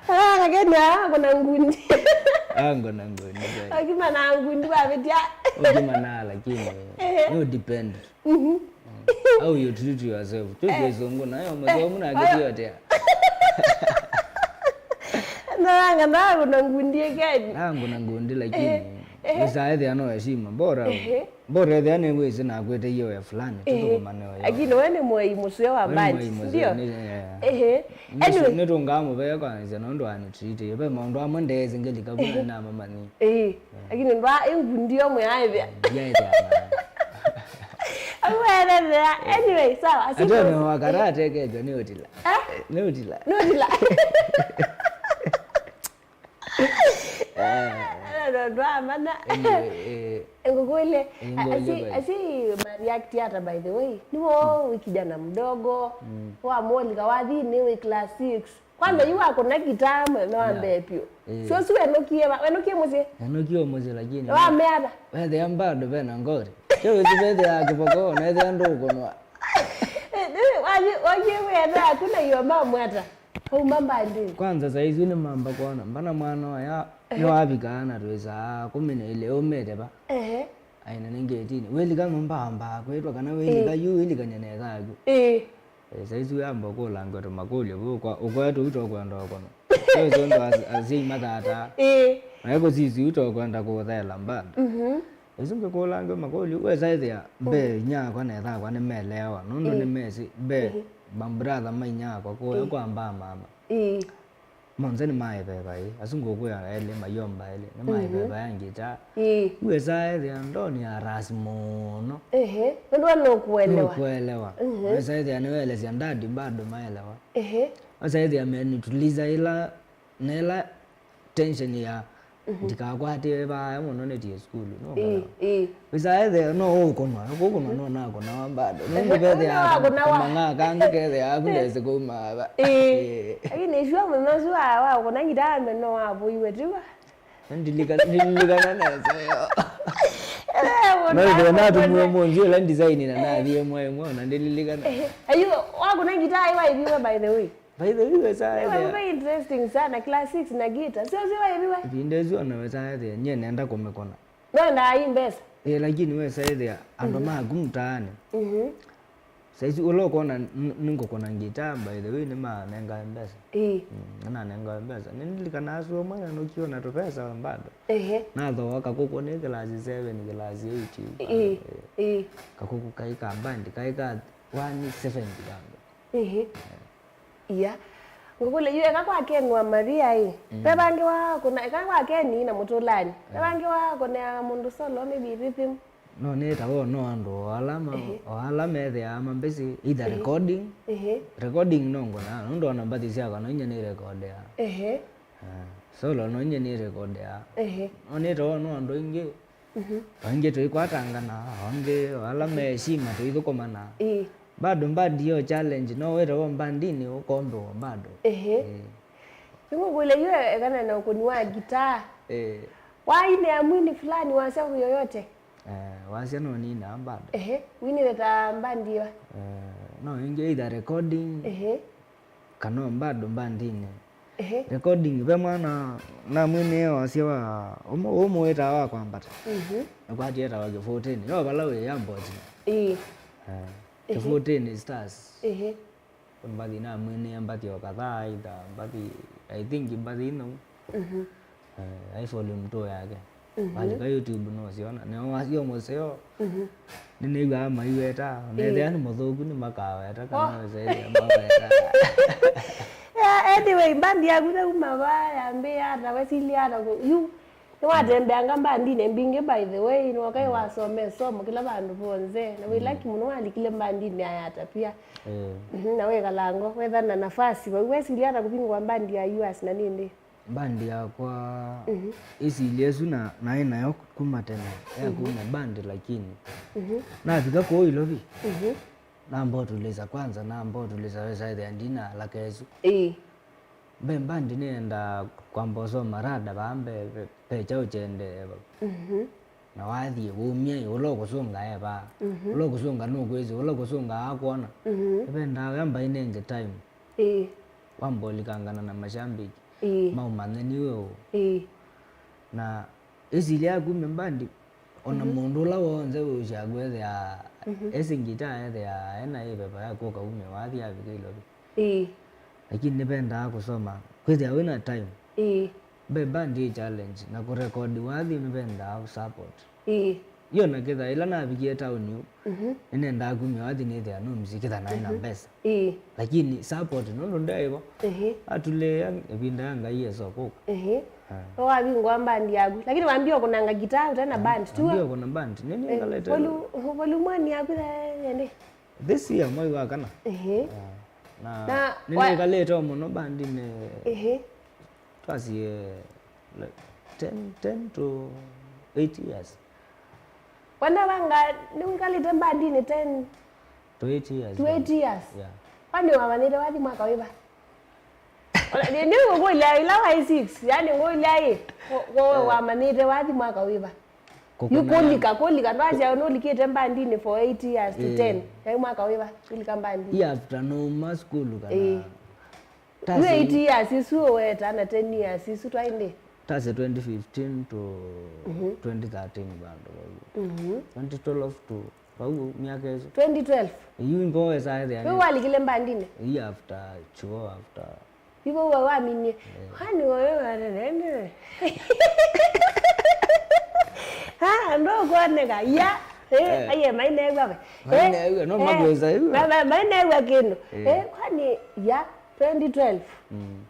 Nanga Keni akũna ngundi. Angũna ngundi, eh. Akima na ngundi wavĩtia. Ũkima na, lakini, eh, nĩ ũdepend. Mhm. How you treat yourself. Tũ kĩsũngũ, nayo mũseo mũna akĩtiotea. Nanga ndakũna ngundi Keni. Nangũna ngundi, lakini, eh, eh, nĩsaethĩa no heshima. Bora, eh, bora ethĩa nĩwĩsĩ nakwĩte iyoya fulani, eh, tũthũkũmane oyo. Lakini we nĩ mwei mũseo wa bandi, ndio? Eh. Anyway. Nĩtũngaa mũvea kwanza nũndũ wa nitreat. Ve maũndũ amwe ndeesĩ ngelika vuna namamanyie. Eh. Lakini ndwa ĩngundi omwe aethĩa. Yaethĩa. Awerethea. Anyway, sawa. Ate no wakarate kejwa nĩ ũtila. Eh? Nĩ ũtila. Nĩ ũtila. Eh. Ndwamana. Anyway, eh. Ngũkũlye. Eh, ngũkũlye asi, basi. Asi ma react ata, by the way? Nĩwo wĩ kijana mdogo. Mm. Wa mwolika wathi nĩ wĩ class six. Kwanza, yu wakũna gitaa mwene wa mbee vyũ. Eh. Sio, si wenũkie va-, wenũkie mũsyĩ? Wenũkie mũsyĩ, lakini wameana. Wethĩa bado vena ngori. Kyo wĩsĩ vethĩa kĩvoko, na ethĩa ndũkũnwa. Eh, eh, wathi, wathi wenda hakuna hiyo mamwe hata. Hauma mbandini. Kwanza, saa hizi nĩ mamba kuona. Mbana mwana oya, eh, nĩ wavika na twĩsaa kũmi na ilĩ, ũmĩte va? Ehe. Aina nĩ ngetinĩ. Wĩlika nyũmba amba kwĩtwa kana wĩlika, eh, yu wĩlikany'a na ĩthaku. Eh. Eh, saizi wĩamba ũkũlangw'a tũmakũlyo vu, ũkwa-, ũkoya tũu tũkwenda ũkono. Saizi ũndũ as-, asyai mathataa. Ĩĩ. Nawe kũsisi ũu tũkwenda kũũthaĩla mbanda. Mhm. Ĩsu ngĩkũlangw'a makũlyo, wesaĩthĩa mbee, mhm, inyakwa na ĩthakwa nĩmeleawa, nũndũ, ĩĩ, nĩmesĩ mbee, mhm, mambratha ma inyakwa kũya, ĩĩ, kwa mbaa mama. Ĩĩ. Monthe nĩmaĩveva ĩ, asu ngũkwĩa elĩ, mayomba elĩ, nĩmaĩveva, mhm, ya ngita. Ĩĩ. Uesaa ethĩa ndoni ya ras mũno. Ehe, nũndũ we nũkũelewa. Nũkũelewa. Mhm. Uesaa ethĩa nĩwelesya ndadi bado maelewa. Ehe. Uesaa ethĩa menituliza ila, na ila tension ya, mhm, ndikakwatĩe vaya mũno nĩtie sukulu, nũkũelewa. Ĩĩ, ĩĩ. Wĩsaa ethĩa no ũkũnwa, kũkũnwa no nakũnawa bado. Nũndũ vethĩa, ehe, kũmang'aa kangĩ kethĩa aku ndesĩ kũma ava. Ĩĩ. Ĩĩ. Lakini sure mũno sure wa, wa kũna ngita ambe no wavũiwe tiwa. Ndilika-, ndililikana nesa yo. Eh, no ĩthĩa natũmie mũndũ ĩla design na nathie mwaĩ mwa na ndililikana. Ehe. Ayu, wakũna ngita ĩwa ĩviwe, by the way. By the way, wĩsaa ethĩa. Very interesting sana, class six na ngita. Sio, sio ĩviwe. Ĩvinda ĩsu ona wĩsaa ethĩa, nyie nenda kũmĩkũna. No ndaa ĩ mbesa. Ĩĩ, lakini wĩsaa ethĩa andũ, mhm, maku mtaani. Mhm. Saizi ũla ũkona n-, nĩngũkũna ngita, by the way, nĩmanengae mbesa. Ĩĩ. Mm, nĩnanengae mbesa. Nĩndilikanaa asu amwe na nũkiona tũpesa bado. Ehe. Nathooa kakũkũ nĩ class seven, class eight. Ĩĩ, ĩĩ. Kakũkũ kaĩ ka band, kaĩ ka one seventy bado. Ĩĩ. Ia. Ngũkũlye yu eka kwa Ken wa Maria ĩ. Mm. Ve vangĩ wa kũna, eka kwa Ken na Mũtũlani. Ve, mm, vangĩ wa kũnea mũndũ solo, maybe rhythm. No nĩtawa no andũ o ala ma-, ehe, o ala methĩaa mambĩsĩ either, ehe, recording. Ehe. Recording no ngũnaa, nũndũ ona mbathi syakwa no inya nĩ recordia. Ehe. Ah, solo no inya nĩ recordia. Ehe. No nĩtawa no andũ aingĩ. Mhm. Angĩ tũikwatangana, angĩ ala me heshima tũithũkũmana. Ĩĩ. Bado mbandi yo challenge, no wĩtawa mbandinĩ ũkombewa bado. Ehe. Ĩĩ. Nĩngũkũlya yu ekana na ũkũni wa gitaa. Ĩĩ. Wainĩa mwini fulani wasya yoyote? Eh, wasya no ninaa bado. Ehe, winĩte ta mbandi ĩva? Eh, no ĩngĩ either recording. Ehe. Kana o bado mbandinĩ. Ehe. Recording, ve mwana namwinĩe wasya wa, ũmũ-, ũmũwĩtaa wa kwambata. Mhm. Nakwatie etawa Kĩfũtĩnĩ. Yo vala wĩ airport. Ĩĩ. Eh, ehe. Kĩfũtĩnĩ Stars. Ehe. Mbathi namwinĩe mbathi o kadhaa, either mbathi, I think mbathi ino. Mhm. Eh, ai volume two yake. Mhm. Walika YouTube nũsyona. Nĩo wasyo mũseo. Mhm. Nĩnĩw'aa maiweta. Ĩĩ. Nethĩa nĩ mũthũku nĩmakaweta kana, oh, wesaĩthĩa maweta. Yeah, anyway, mbandi yaku yauma va, yambĩĩa ata, wesilie ata kũ-, yu, nĩwatembeanga mbandinĩ mbingĩ, by the way, nĩwokai, mm, wasome somo kĩla vandũ vonthe. Na wĩ, mm, lucky mũno walikile mbandinĩ ya Yata pia. Ĩĩ. Mhm, na wĩkalaa ngo, wethana na nafasi vau. Wesilie ata kũvingũa mbandi ya U S na nĩndĩ? Band yakwa, mhm, ĩsilye ĩsu na, naĩ nayo kuma tene, ya, mhm, kuma band, lakini, mhm, navika kũu Ilovi, mhm, namba ũtulĩsa kwanza, namba ũtulĩsa, wesaĩthĩa ndina alaka ĩsu. Ĩĩ. Ve mbandi nĩendaa kwamba ũsoma rada vaa mbee, ve, ve kyaũ kyendeee vau. Mhm. Na wathiĩ, wumya ĩ, ũla ũkũsũnga e vaa. Mhm. Ũla ũkũsũnga nũkwĩsĩ, ũla ũkũsũnga akwona. Mhm. Nĩvendaa wamba ĩnenge time. Ĩĩ. Wamba ũlikangana na mashambiki. Ĩĩ. Maũmanye nĩwe ũ. Ĩĩ. Na ĩsilya ya kumya mbandi, ona, mhm, mũndũ ũla w'onthe wĩũsyaa kwĩthĩa, mhm, esi ngita ethĩa ena ĩveva ya kũka umya wathi avika Ilovi. Ĩĩ. Lakini nĩvendaa kũsoma, kwĩthĩa wĩna time. Ĩĩ. Ve mbandi ĩ challenge, na kũrekodi wathi nĩvendaa support. Ĩĩ. Yo na kĩtha ĩla navikie taoni ũ, mhm, nĩnendaa kumya wathi nĩthĩa nũmisi kĩtha naĩ na, mhm, mbesa. Ĩĩ. Lakini support nũndũ ndeĩvo. Ehe. Atulĩĩa ĩvinda ya Ngai Yesũ kũka. Ehe. Ah. Wavingũa mbandi yaku. Lakini wambie ũkũnanga gitaa ũte na band, tu? Ambie ũkũna band. Nini, eh, ngalete volu-, volume one yaku the-, yende? This year, mwai wa kana. Ehe. Ah. Na, na nĩnĩkalĩte mũno bandinĩ. Ehe. Twasie, like, ten, ten to eight years. Wenda vanga, nĩwĩkalĩte mbandinĩ ten to eight years. To eight years? Yeah. Kwani wamanyĩte wathi mwaka wĩva? Ona, nĩ, nĩ ngũkũlya ĩla waĩ six, yani ngũlya ĩ, wo-, wo-, eh, wamanyĩte wathi mwaka wĩva? Yu kũlika, kũlika, ndwasya nũlikĩte mbandinĩ for eight years to, eh, ten. Yaĩ mwaka wĩva ũlika mbandinĩ? Ĩ after nũma sukulu kana? Ĩĩ. Yu eight years isu ũweta na ten years isu twaĩ ndĩ? Tase twenty fifteen to, mhm, twenty thirteen vandũ vau. Mhm. Twenty twelve to vau myaka ĩsu. Twenty twelve? Yu mbo wesa ethĩa. Yu walikile mbandinĩ? Ĩ after chuo, after. Yu vau waminie. Eh. Kwani wewe warerende? Ah, ndo kuoneka. Ya. Eh, eh, aye mainegwa. Mainegwa, no, eh, makweza yu. Ma-, ma-, mainegwa kĩndũ. Eh. Eh, kwani ya twenty twelve? Mm.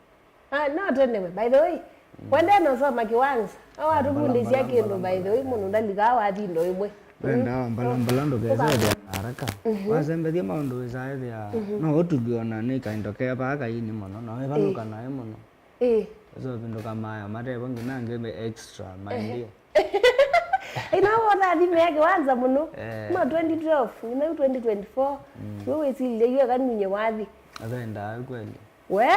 Ah, no tene we, by the way. Mm. Wende no soma kiwanza. Au atufundisha kindu, by the way, mundu ndalika wathi ndo imwe. Wenda, mm, mbala mbala ndũkesethĩa na haraka. Mhm. Wasembethia maũndũ wĩsaethĩa, mhm, no ũtulio na nĩ kaindo ke vaa kaini mũno, na wĩvalũka, eh, naĩ mũno. Eh. Ũsovindũka maya matevo nginya ngĩmbe extra, my, ehe, dear. Ĩno wothathimea kiwanza mũno. Eh. No twenty twelve, nginya twenty twenty-four. Mm. We wĩsilile yu akanunye wathi. Avendaa kweli. We?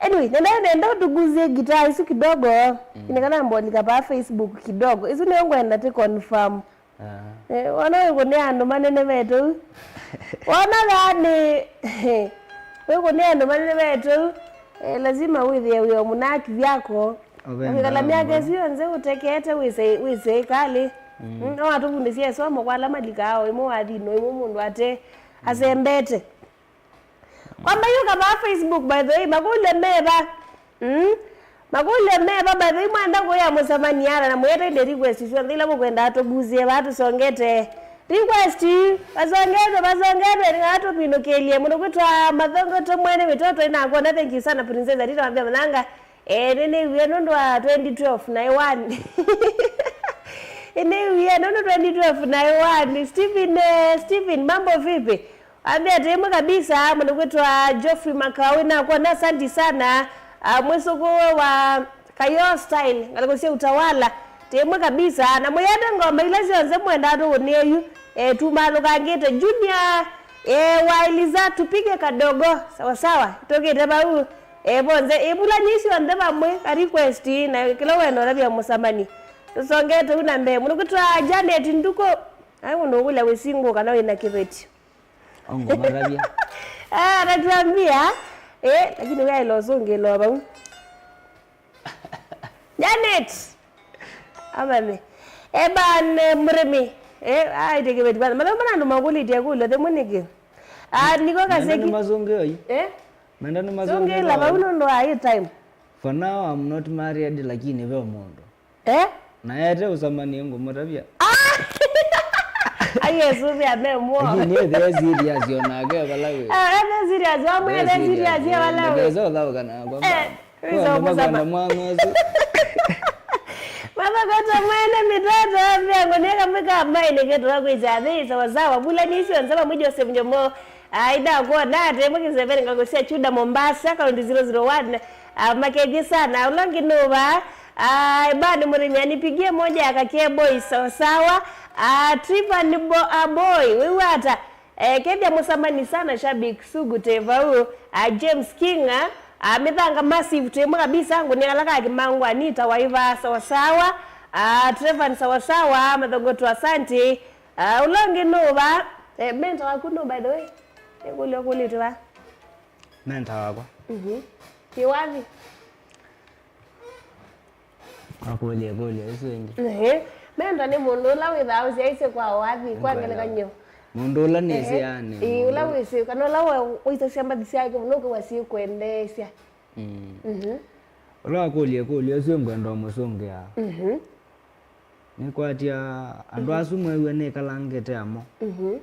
Anyway, nenda, nenda ũtuguzie gitaa isu kidogo. Mm. Ine kana mbolika pa Facebook kidogo. Isu nĩyo ngwenda ti confirm. Ah. Eh, wona wĩkũnĩa andũ manene vetu. Wona yani, wĩkũnĩa andũ manene vetu. Eh, lazima wĩthĩe wĩ o mũnaki vyako. Ũkĩkala myaka ĩsu yonthe ũtekete wĩse, wĩse ĩkalĩ. Mm. Mm, no atũvundĩsye ĩsomo kwa ala malikaa o ĩmwe wathino ĩmwe mũndũ ate, mm, asembete. Kwamba yuka va Facebook, by the way, makũlyo meva. Mm? Makũlyo meva, by the way, mwenda kũya mũsamania na mwĩete inde request syonthe ila mũkwenda tũgusie va tũsongete. Request, vasongete, vasongete, nĩkana tũvinũkĩlye. Mũndũ kwĩtwa Mathongo Tũmwene Mĩtoto, inakwona, thank you sana, Princess Adita Mavia Mananga. Eh, nĩnĩwie nũndũ wa twenty twelve na ĩwani. Nĩnĩwie nũndũ twenty twelve na ĩwani. Steven, eh, Steven, mambo vipi? Ambia tĩmwe kabisa, mũndũ kwĩtwa Geoffrey Makau, inakwona, asanti sana. Ah, mwĩsũkũwe wa Kayo Style, ngalĩko sya Utawala, tĩmwe kabisa. Na mũyende ngoma ila syonthe mwenda tũkũnĩe yu, eh, tumalũkangĩte. Junior, eh, wa Eliza, tupige kadogo, sawa sawa, tũkĩte vau. Eh, vonze, ivulany'i syonthe vamwe, ka request, na kĩla wenda ũtavya mũsamani. Tũsongete u na mbee. Mũndũ kwĩtwa Janet Nduku, ai mũndũ ũkũlya wĩsingũ kana wĩna kĩveti. Ongo matavya. Ah, anatuambia, eh, lakini we aila ũsũngĩlwa vau. Janet! Amame. Eban, eh, Murimi. Eh, ai, teke veti bana. Mathaũ mana andũ makũlĩtye kũlyo, thimũ nĩkĩ? Ah, niko kaseki. Nenda nĩmasũngĩoi. Eh? Nenda nĩmasũngĩoi. Sũngĩla vau nũndũ wa hii time. For now, I'm not married, lakini ve mũndũ. Eh? Na ete ũsamanie ngũmũtavya. Ah! Ai, Yesu, vya me mwo. Lakini ethe serious onake vala wĩ. Ah, ethe serious, wamwe ethe serious, eh, vala wĩ. Ndakesa ũthaũka na kwa eh, mama. Wĩsa ũmũsama. Mwana mwana mwasu. Mama kota mwene mitoto, vyangu neka mwika amai nĩkĩtwa kwĩsa thĩ, sawa sawa. Vula nĩsyo, nsaba mwi Joseph Njomo. Ah, ida kuona ate mwe kiseveni ngakusia Chuda Mombasa, kaunti zero zero one. Ah, makethie sana. Ũla ũngĩ nũva. Ah, Eban Murimi, nipigie moja ya Kakie Boys, sawa sawa. Ah, Trivan Bo-, ah, Boy, wĩw'a ata? Eh, kethia mũsamani sana, shabik sugu te vau. Ah, James King, ah, Ah, Mĩthanga Massive, twĩ ĩmwe kabisa, ngũnia kala ka Kĩmangwa, Anita Waiva, sawasawa. Ah, Trevor, sawasawa, Mathongoto, asante. Ah, ũla ũngĩ nũva? Eh, mentor waku nũ, by the way? Nĩ kũlya ũkũlĩtwe va? Mentor wakwa? Mhm. Kĩwathi? Akũlye ĩkũlyo ĩsu ĩngĩ. Ehe. Mentor nĩ mũndũ ũla wĩthaa ũsyaĩsye kwa wathi, kwa ngelekany'o. Mũndũ ũla nĩsĩ, ehe, yani, ĩĩ, ũla wĩsĩ, kana ũla wa-, waisasya mbathi syake mũno, ũkĩwa syĩkwendeesya. Mm. Mhm. Ũla wakũlya ĩkũlyo ĩsu ngwenda ũmũsũngĩa. Mhm. Nĩkwatya andũ asu mwew'e nĩkalangĩte amo. Mhm.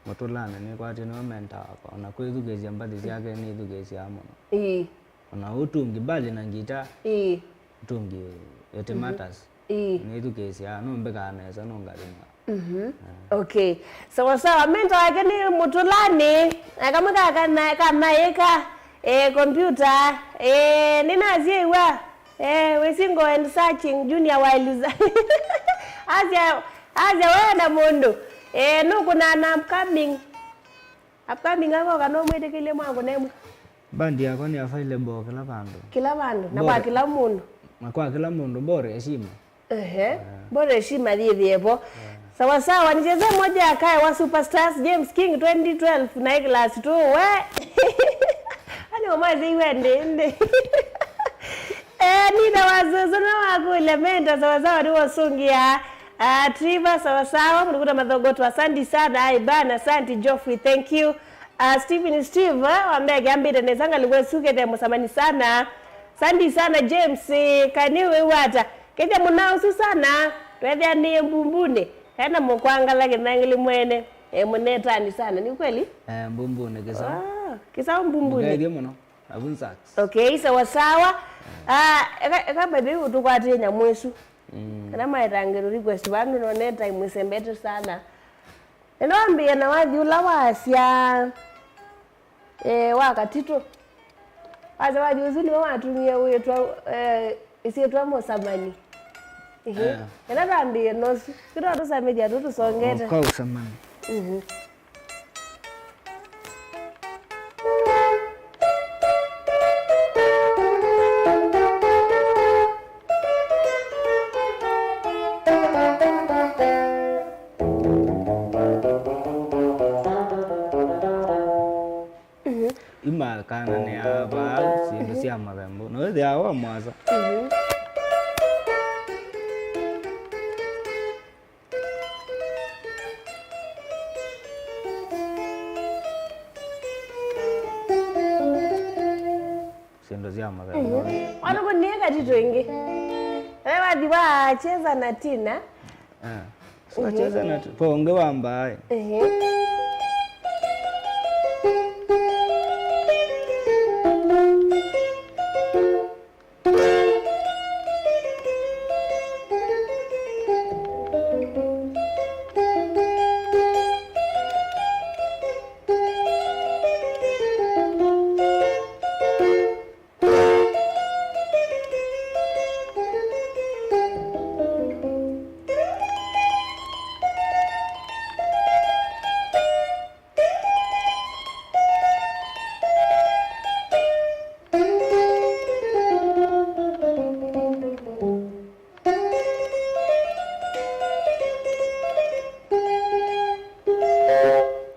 Mũtũlanĩ nĩkwatya nĩwe mentor wakwa. Ona kwĩthukĩĩsya mbathi syake nĩthukĩĩsyaa mũno. Ĩĩ. Ona ũtungi, mbali na ngita, ĩĩ, ũtungi, it matters. Ĩĩ. Nĩthukĩĩsyaa, nũmbĩkaa nesa, nũngathimwa. Mhm. Ah. Okay. Sawa sawa. Mentor wake nĩ Mũtũlanĩ. Na kamwe ka kana, kanaĩka, eh, computer. Eh, nĩnasyĩw'a. Eh, we single and searching, Junior Waliza. Asya, asya wewe na mũndũ. Eh, nũkũnana upcoming. Upcoming ako kana ũmwĩtĩkĩlye mwakũna ĩmwe? Bandi yakwa nĩ available kĩla vandũ. Kĩla vandũ, na kwa kĩla mũndũ. Na kwa kĩla mũndũ, bora heshima. Ehe, yeah, bora heshima yĩthĩe vo. Yeah. Sawa sawa, nicheze moja ya Kaya wa Superstars, James King twenty twelve, na class two, we. Ani wamwezi iwe ndi, ndi. Eh, Nina Wasusu na wakule mentor, sawa sawa, nĩ wasungia. Ah, Triva, sawa sawa, mũlikuta Mathongoto, asante sana. Ai, bana, asante, Geoffrey, thank you. Ah, Steven Steve, ah, wambea kiambite nesa, ngalikuwa sukete mũsamani sana. Asante sana, James, eh, kani we wata. Kethya mũna ũsu sana, twethĩa nĩ mbumbunĩ. Ena mũkwangala kĩthangili mwene. Eh, mũnetani sana, ni kweli? Eh, mbumbunĩ kĩsa. Ah, kĩsa mbumbunĩ. Mũgeithie mũno. Avunzaks. Okay, sawa sawa. Ah, eka, eka by the way, ũtũkwatie nyamũ ĩsu. Mm. Kana maetangĩrũ request, vandũ none time ĩsembete sana. Nĩnambĩe na wathi ũla wasya, eh, wa Katitũ. Wasya wathi ũsu nĩwe watumie wĩtwa, eh, ĩsyĩtwa Mũsamani. Ehe. Eh. Ĩla twambĩe nosu. Kĩtwa tũsamĩthya tũtũsongete. Kwa ũsamani. Mhm. Mhm. Imakananĩaa vaa syĩndũ sya mathembo. Na wĩthĩawa wa mwasa. Mhm. Syĩndũ sya mathembo. Mhm. Watukunie Katitũ ĩngĩ. Ĩla wathi wa cheza na Tina. Ah. So, mhm, cheza na Ti-, po ũngĩ wa mbaaĩ. Ehe.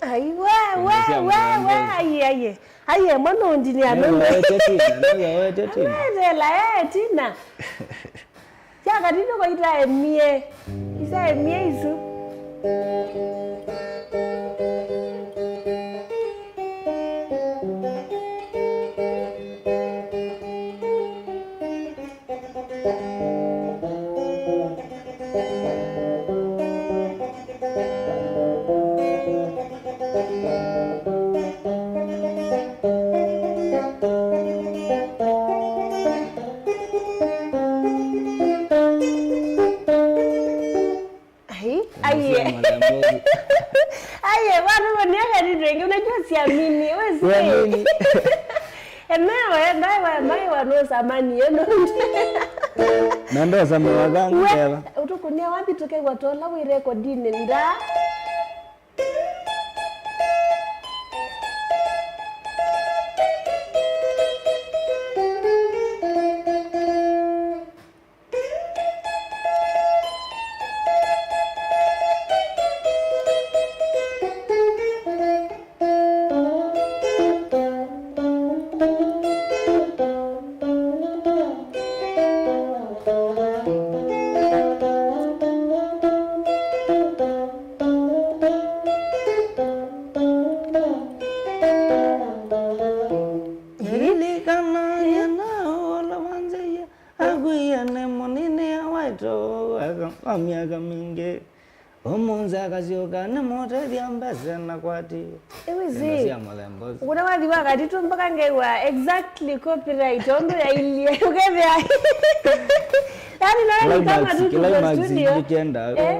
Ai, we, we, we, we, ai, ai. Ai, mwana ũndinĩa nũndũ. Nĩwawete Tina, nĩwawete Tina. Nĩwetela, eh, Tina. Sya Katitũ ko itaemie. Isaemie isu. Ai, aiye. Aiye, watu waniaga ni wengi, unajua siamini, wewe siamini. Eneo, eh, ndawa, ndawa, no samani, eh, no. Na ndo samani wa dhangu, we, ewa. Utukunia wapi tuke watola, we rekodini, nda. Tũ eka kwa myaka mingĩ. Ũmũnthĩ akasyoka nĩmũtethya mbesa na kwati. Ĩwĩsĩ. Syĩndũ sya mũthemba ũsu. Kuna wathi wa katitũ mpaka ngew'a exactly copyright ũndũ yailyĩ. Ũkethĩa. Yaani, no nĩ kama tu tuko studio. Climax, climax, nĩkĩenda. Eh?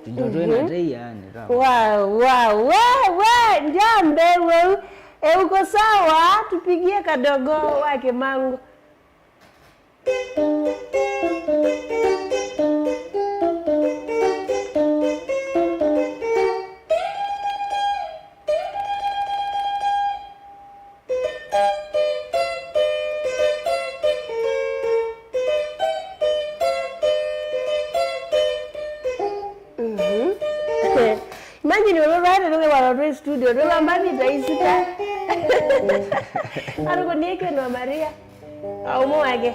Tũindo twĩ na tei, yani, ta. Wow, wow, wow, wow, njambe weu. Euko sawa, tupigie kadogo wa Kimangu. Mhm. Imagine, wewe bado ndio wala tu studio, ndio ambani taisita. Ariko ni yake na Maria. Au mo wake.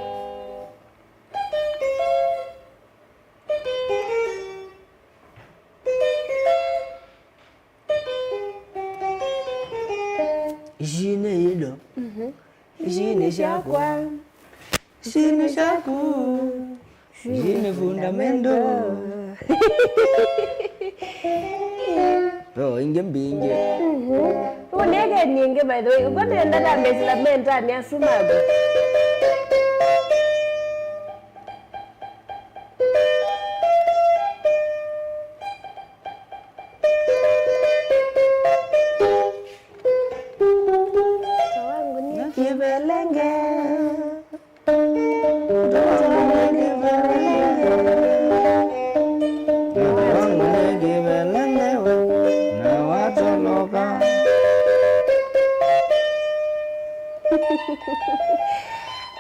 Ici nĩ indo. Mhm. Ici nĩ syakwa. Ici nĩ syaku. Ici nĩ fundamento. Ro ingĩ mbingĩ. Mhm. Ũnĩekenie ingĩ, by the way. Ũko nenda ta mesi la mentani asu maku. Mtoto wangu ni kibelenge. Mtoto wangu ni kibelenge. Mtoto wangu ni kibelenge, we, na watoloka.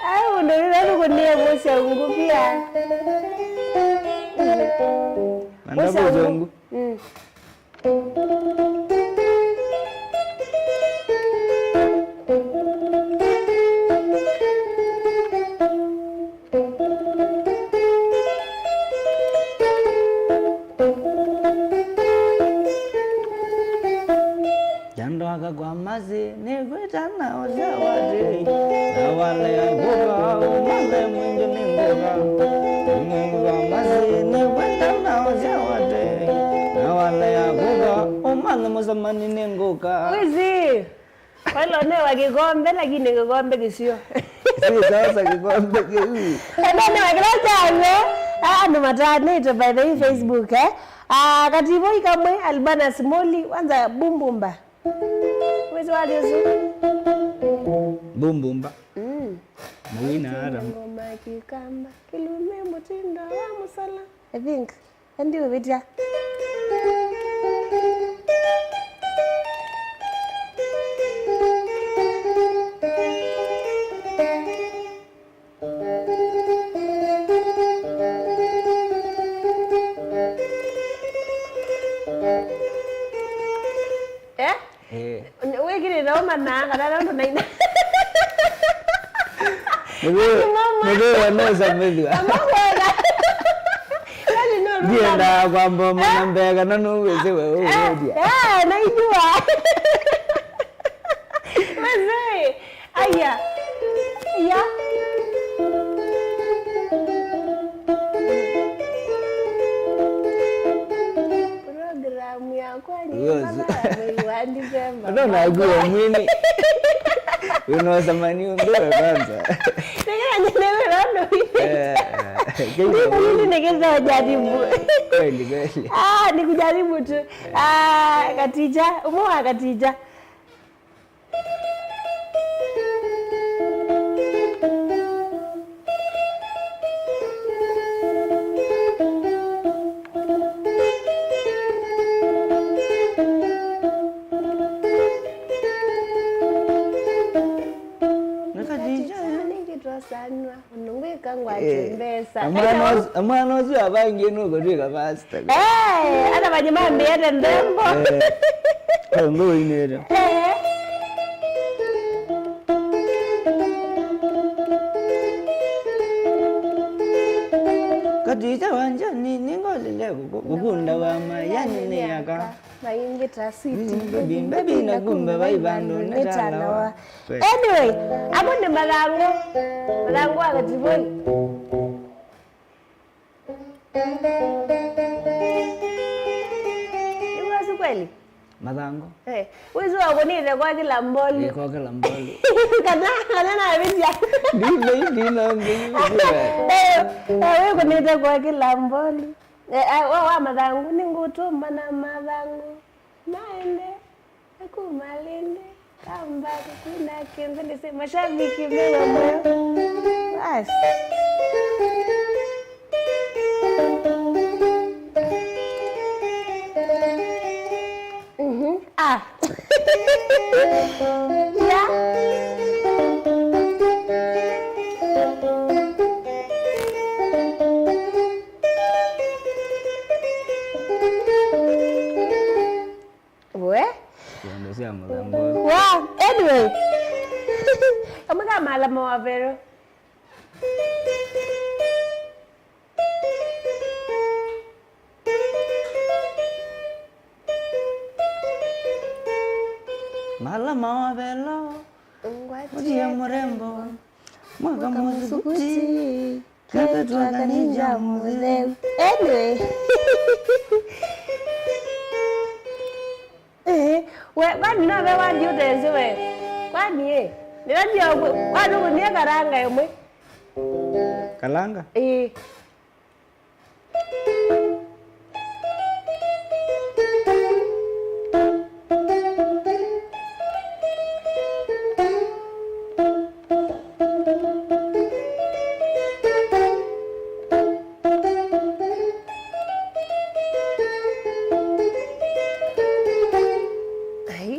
Ai, ũndũ rĩu nĩkũnĩe mũsya ungu pia. Mũsya ungu. Mm. Yandoaka kwa masi, nĩkwĩta na ũsya wati, na walea kũka ũmanthe mwingĩ nĩngũka. Nĩngũka masi, nĩkwĩta na ũsya wati, na walea kũka ũmanthe mũsemani nĩngũka. Wĩsĩ, wala ũnewa kĩkombe, lakini kĩkombe kĩsio. Si sasa kĩkombe kĩu. Ũnewa kĩla kyaw'o, ah, andũ matanĩte by the way Facebook, eh? Ah, kativo ikamwe, Albana Simoli, wanza bumbumba. Wĩsĩ wathi ũsu? Bumbumba. Mm. Mũwina ata? Ngoma ya Kikamba, kĩlumi mũtindo wa mũsala. I think. Endi ũvĩtya. Eh? Eh. Wĩkĩrĩte ũmanaa kana nũndũ naina. Mũthee, mũthee wanosa mĩthwa. Amakwona. Yaani no ndiendaa kwamba ũmana mbee kana nũwĩsĩ we ũũdia. Eh, naijua. Wĩsĩ. Aya. Aya. Program yakwa nĩ mwezi wa Disemba. Ona nakuwa mwini. Wĩna ũsemani ũndũ we kwanza. Nĩkĩranyelewera ũndũ wĩ. Eh, eh, kĩu nĩkĩranyelewera. Kweli, kweli. Ah, ni kujaribu tu. Ah, Katija, ũmwe wa Katija. Nĩkatija. Nĩkatija nĩkĩtwasanwa. Ũndũ ngwĩka ngwatĩ mbesa. Eh, mwana ũsu, mwana ũsu avangie nũkũtwĩka pastor. Eh, ata vanyuma mbĩete nthembo. Eh, nthembo ũinĩte. Eh. Tita wanjani, ningolile kuku-, kukunda wa mayani ni aka. Maingĩ ta sweet baby, baby, na kumbe vai vandũ nĩ talawa. Anyway, amo nĩ mathangũ. Mathangũ wa kativoi. Nĩ wasu kweli? Mathangũ. Eh, wĩsĩ wakũnĩte kwa kĩla mboli. Ĩ, kwa kĩla mboli. Kana, kana navĩtya. Ndivei, ndinongi. Eh, eh, wĩkũnĩte kwa kĩla mboli. Eh, eh, wa, wa mathangũ, nĩngũtũma na mathangũ. Maende. Kuma lĩndĩ. Kamba kũkuna kĩndũ ndĩsĩ mashabiki me vamwe. Basi. Mhm. Ah. Ya. We? Ciondo sya mũthemba ũsu. Wa, anyway. Kamwe ka mala mawavero. Mala mawavelo. Ngwatie mũrembo. Mwaka mũsukuti. Kaka twaka ninja mũtheu. Anyway. Eh, we, kwani no ve wathi ũtesĩ we? Kwani, eh? Nĩwe ndio kwe-, kwani ũkũnie karanga ĩmwe? Kalanga? Eh. Ai,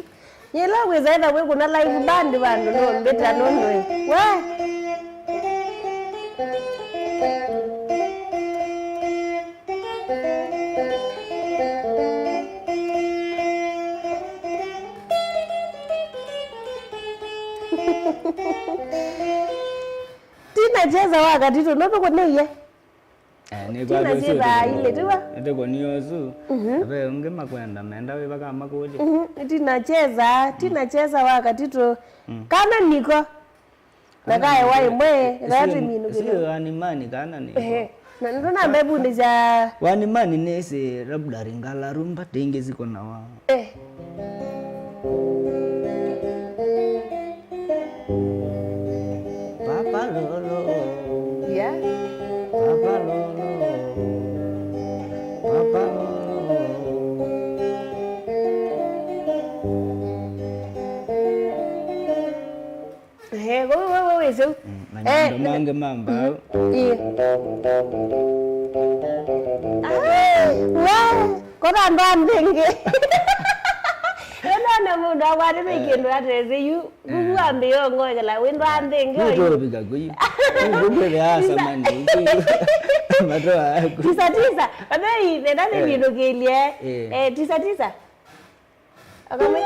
yĩla wĩsa etha wĩkũna live band vandũ no mbĩta nũndũ ĩ. We! Tina cheza wa katito, no tũkũnĩie. Eh, nĩ tina kwatũ syĩthaa ilĩ, tiwa? Nĩtũkũnĩie ũsu. Mhm. Ve ũngĩ makwenda, menda wĩva ka makũlye. Mhm. Tina cheza, tina cheza wa katito. Mm. Kana niko. Na kae wa ĩmwe, ĩla tũminũkĩlyo. Ĩsu wa nimani kana nĩ. Ehe. Na nĩtũnamba ĩvundĩsya. Wa nimani nĩsĩ labda Lingala rumba, tingĩ sikonawa. Eh. Papa Lolo. Yeah. Papa Lolo. Papa Lolo. Ehe, we, we, we, wĩsĩ. Mm, na eh, maũndũ mangĩ ma mbau. Ĩĩ. Ah, we, kota andũ a nthĩ ĩngĩ. Ĩno nĩ mũndũ akwatĩte kĩndũ atesĩ yu. Kuku ambĩĩa ũng'oekela wĩ ndũ a nthĩ ĩngĩ. Nĩ tũvika kũi. Kuku kwĩthĩa asamani. Matũ aku. Tisa, tisa. Ame ĩ, nenda nĩvinũkĩlye. Eh. Eh, tisa, tisa. Akamwe.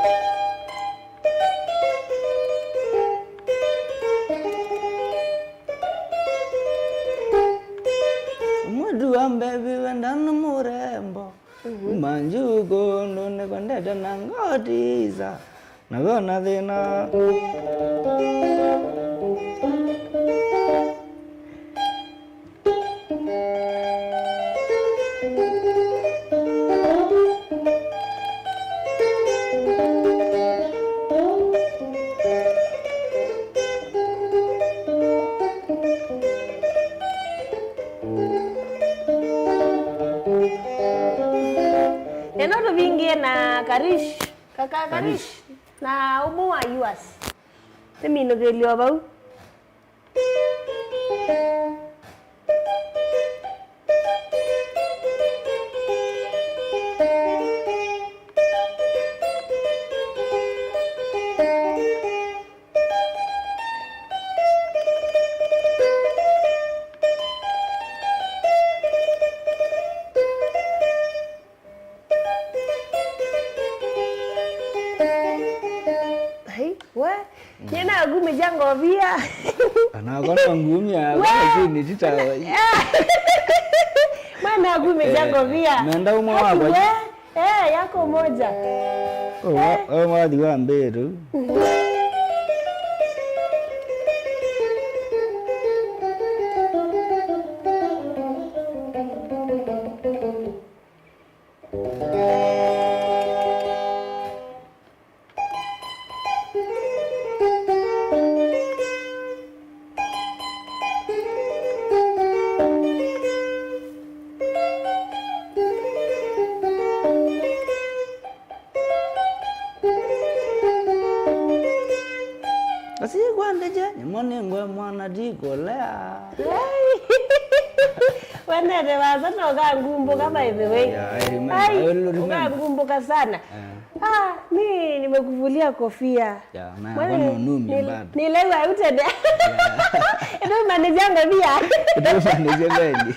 Mũndũ wa mbevi wenda nĩ mũrembo. Mhm. Manju kũndũ nĩkwendete na ngotisa. Na ve na thĩna. Ĩno tũvingĩe na Karish. Kaka Karish. Karish. Na ũmwe wa U S. Nĩminũkĩlyo vau. Ai, we, nyie nakumĩsya ngovia. Anakwa no ngumya, we, lakini tita. Kumĩsya ngovia. Nenda ũmwe wakwa. Ati we, eh, yako moja. Oh, wa- we wathi wa mbĩtu. Asikwa ndeje, nĩmo nĩngwe mwana ndikolea. Wendete vasa na ũkangumbũka, by the way. Yeah, I remember. Ai, I will remember. Ũkangumbũka sana. Eh. Ah, mi nimekuvulia kofia. Yeah, na kwani unumi bado. Nilaiwa utende. Ndio manizia ngovia. Ndio manizia kweli.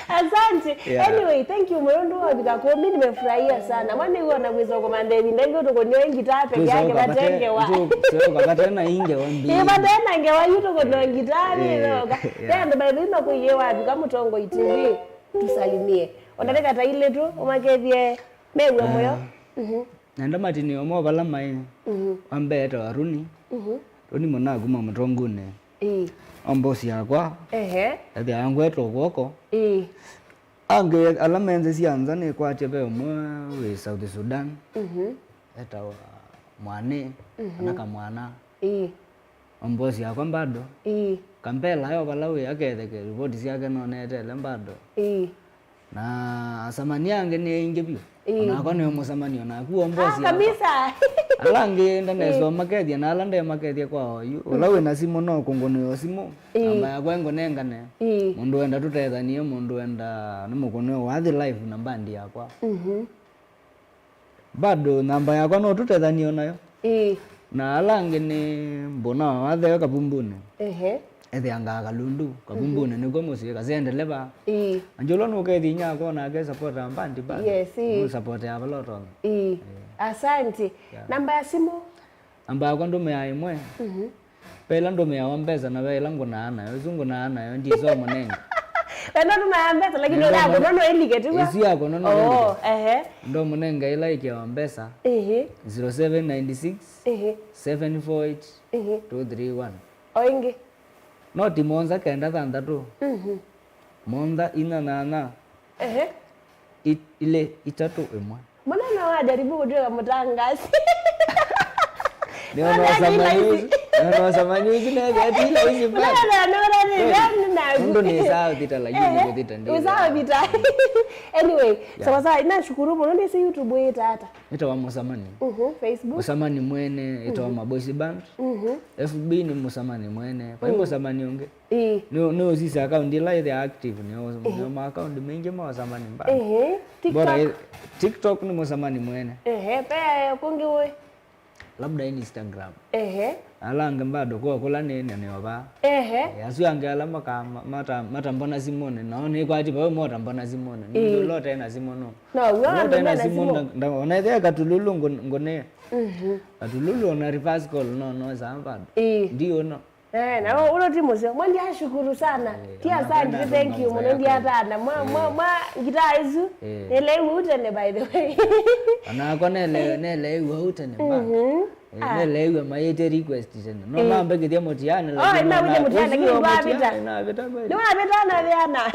Asante. Yeah. Anyway, thank you mũno ndio wabika kwa mi nimefurahia sana. Mwana huyo anaweza kumanda hivi ndio tuko ndio ingi tape yake batengewa. Sio kapata na inge wa mbi. Ni batengewa yuto kwa ndio ingi tape. Yeah. Ndio by the way makuyewa kama Mũtongoi T V. Tusalimie. Ona reka ta ile tu umakethie. Mew'a mũyo. Mhm. Nenda matinio mo vala maĩ. Mhm. Wa mbee etawa Runi. Mhm. Runi mũna kuma Mũtongunĩ. Ĩĩ. O mbosi yakwa. Ehe. Ethĩawa ngwetwa kw'oko. Ĩĩ. Angĩ ala menze sya nza nĩkwatya ve ũmwe wĩ South Sudan. Mhm. Etawa Mwanĩ, mhm, kana Kamwana. Ĩĩ. O mbosi yakwa bado. Ĩĩ. Kampela yo vala wĩ aketheke ripoti syake nonetele bado. Ĩĩ. Na asamani angĩ nĩ aingĩ vyũ. Ĩĩ. Onakwa nĩ mũsamani onaku o mbosi yakwa. Ah, kabisa. Ala angĩ ndanesa makethia na ala ndemakethia kwa oyu. Ũla wĩ na simũ no kũngũnĩo simũ. Ĩĩ. Namba yakwa ngũnengane. Ĩĩ. Mũndũ wenda tũtethanie, mũndũ wenda nĩ mũkũnĩo wathi live na mbandi yakwa. Mhm. Bado namba yakwa no tũtethanie o nayo. Ĩĩ. Na ala angĩ nĩ mbũna wa watheo Kavumbunĩ. Ehe. Ethĩangaa Kalundu, Kavumbunĩ nĩkw'o mũsyĩ, kasendele vaa. Ĩĩ. Angĩ ũla nũkethĩ inyakwa onake supporta mbandi bado. Yes, ĩĩ. Nũsupportea vala ũtonya. Ĩĩ. Ĩĩ. Asante. Yeah. Namba ya simũ? Namba yakwa ndũmĩaa ĩmwe. Mhm. Ve ĩla ndũmĩawa mbesa na ve ĩla ngũnaa nayo. Ĩsu ngũnaa nayo, ndiĩsa ũmũnenga. Wenda ndũmĩaa mbesa, lakini ũyakũnwa no ĩlike, tiw'o? Ĩsu yakũnwa no ĩlike. Oh, ehe. Ndũmũnenga ĩla ĩkĩawa mbesa. Ehe. Zero seven nine six, ehe, seven four eight, ehe, two three one. O ĩngĩ? Noti mũonza kenda thanthatũ. Mhm. Mũonza inya nyanya. Ehe. I-, ilĩ itatũ ĩmwe. Mbona no wajaribu kutweka mtangazi? Nĩona ũsamani ũsu, nĩona ũsamani ũsu nethĩa ti laisi bado. Nĩona, nĩona, nĩona, nĩona. Mũndũ nĩ sawa thita lakini, ehe, kuthita ndi sawa thita. Anyway, yeah, sawa sawa, nashukuru mũno. Nĩsĩ YouTube wĩta ata? Ĩtawa Mũsamani. Mhm, Facebook? Mũsamani mwene, ĩtawa, mhm, Mabosi Band. Mhm. F B nĩ Mũsamani mwene. Vai, mm, Mũsamani ũngĩ. Ĩĩ. Nĩ, nĩ ũsisya account ĩla ĩthĩa active, nĩ, ĩĩ, nĩ ma account maingĩ ma Mũsamani mbaa. Ĩĩ. Bora TikTok? Ĩ-, TikTok nĩ Mũsamani mwene. Ehe, pe kũngĩ wĩ? Labda Instagram. Ehe. Ala angĩ bado kwa kũla nĩ, nĩ, nĩ ova. Ehe. Eh, asu angĩ ala maka-, ma-, mata-, matambona simũnĩ, nao nĩ kwati vau motambona simũnĩ. Ĩĩ. Nĩ ũla ũte na simũ no. No, ũla ũte na simũ, nda-, nda-, ona ĩthĩa Katululu ngũ-, ngũnĩ. Mhm. Katululu ona reverse call no, no, saa bado. Ĩĩ. Ndio no. Eh, na ũla ti mũseo. Mwa ndiashukuru sana. Eh, ti asante, thank you mũno, ndiatana. Mwa, mwa, mwa ngitaa ĩsu. Eh. Nĩleew'a ũu tene, by the way. Onakwa nele-, neleew'a ũu tene, mbaa. Mhm. Eh, ah, neleew'a mayĩte request tene. No, eh, mambĩkĩthya mũtiani, oh, lakini ĩna wĩte mũtiani, lakini ndwavĩta. Navĩta kweli. Nĩwavĩta na vĩana.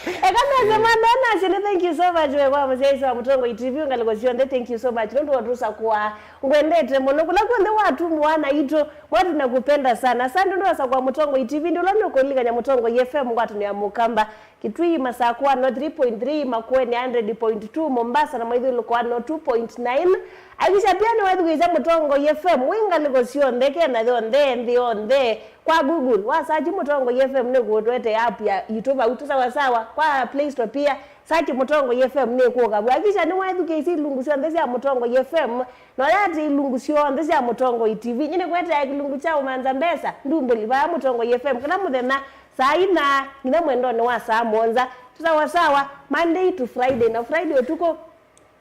Eka mese, eh, mwana, na sene, thank you so much, we kwa mũsyaĩsi wa Mũtongoi T V, ngalĩko syonthe, thank you so much. Nũndũ wa tũsakũa. Ngwendete mũno. Kũla kw'onthe watumwa na itũ, mwa tunakupenda sana. Asante ndosa kwa Mũtongoi T V, ndĩ ũla nũkũlilikany'a Mũtongoi F M ngwatanĩo ya Mũkamba. Kitui, Masakũ one oh three point three, Makueni hundred point two, Mombasa na maithyũlũko one oh two point nine. Hakikisha pia nĩwethukĩĩsya Mũtongoi F M wĩ ngalĩko syonthe, Kenya yonthe, nthĩ yonthe. Kwa Google, wa search Mũtongoi F M nĩkũtwete app ya itũ vau, tũ sawa sawa. Kwa Play Store pia, search Mũtongoi F M nĩkũka vu. Hakikisha nĩwethukĩĩsya ilungu syonthe sya Mũtongoi F M. Na ũyate ilungu syonthe sya Mũtongoi T V, nyie nĩkwetea kĩlungu kya ũmanza mbesa, ndumbũli vaa Mũtongoi F M, kĩla mũthenya saa inya nginya mwendonĩ wa saa mũonza. Tũsawa sawa, Monday to Friday, na Friday ũtukũ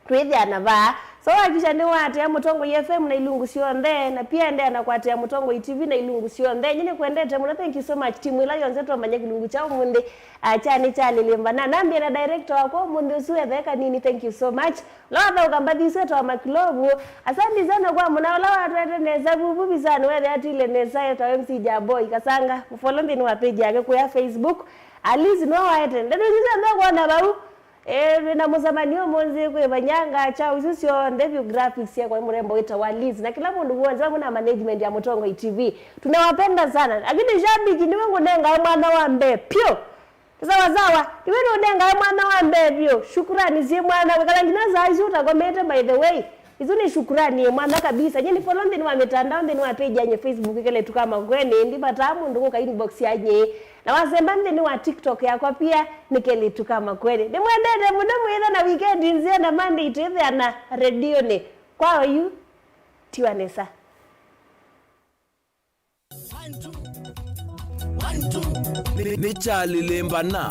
twĩthĩana vaa So hakikisha nĩwaatĩa Mũtongoi F M na ilungu syonthe, na pia endeea na kũatĩa Mũtongoi T V na ilungu syonthe. Nyie nĩkwendete mũno, thank you so much team ĩla yonthe twamanya kĩlungu kya ũmũnthĩ, ah, kya nĩ kya Lĩlĩmbana. Nambie na director wakwa ũmũnthĩ ũsu ethe kanini, thank you so much. Ũla wathaũka mbathi isu etawa Makilovu. Asante sana kwa mũna ũla watwete nesa vuvu visani wethe atile nesa etawa M C Jaboi Kasanga. Mũfollow nthĩnĩ wa page yake kũya Facebook. Alice no waete. Ndeto isu syonthe ũkwona vau. Eh, wĩna mũcemanio ũmũnthĩ kwĩ vanyanga chao isu syonthe view graphics syakwa mũrembo wĩtawa Liz. Na kĩla mũndũ w'onthe vamwe na management ya Mũtongoi T V. Tunawapenda sana. Lakini shabiki nĩwe ngũnengae mwana wa mbee. Pio. Sawa sawa. Iwe nũnengae mwana wa mbee vyũ. Shukurani syĩ mwana. Wĩkala nginya saa isu ũtakomete, by the way. Isu nĩ shukurani ĩ mwana kabisa. Nyie nĩ follow nthĩnĩ wa mitandao, nthĩnĩ wa page yanye Facebook, Keletu Kama Kwene. Ndivataa mũndũ kũka inbox yanye. Na wasemba nthĩnĩ wa TikTok yakwa pia, nĩ Keletu Kama Kwene. Nĩmwendete mũno, mwĩthe na weekend nzeo, na Monday twĩthĩana redionĩ. Kwa oyu, tiwa nesa. Nĩ, nĩ kya Lĩlĩmbana.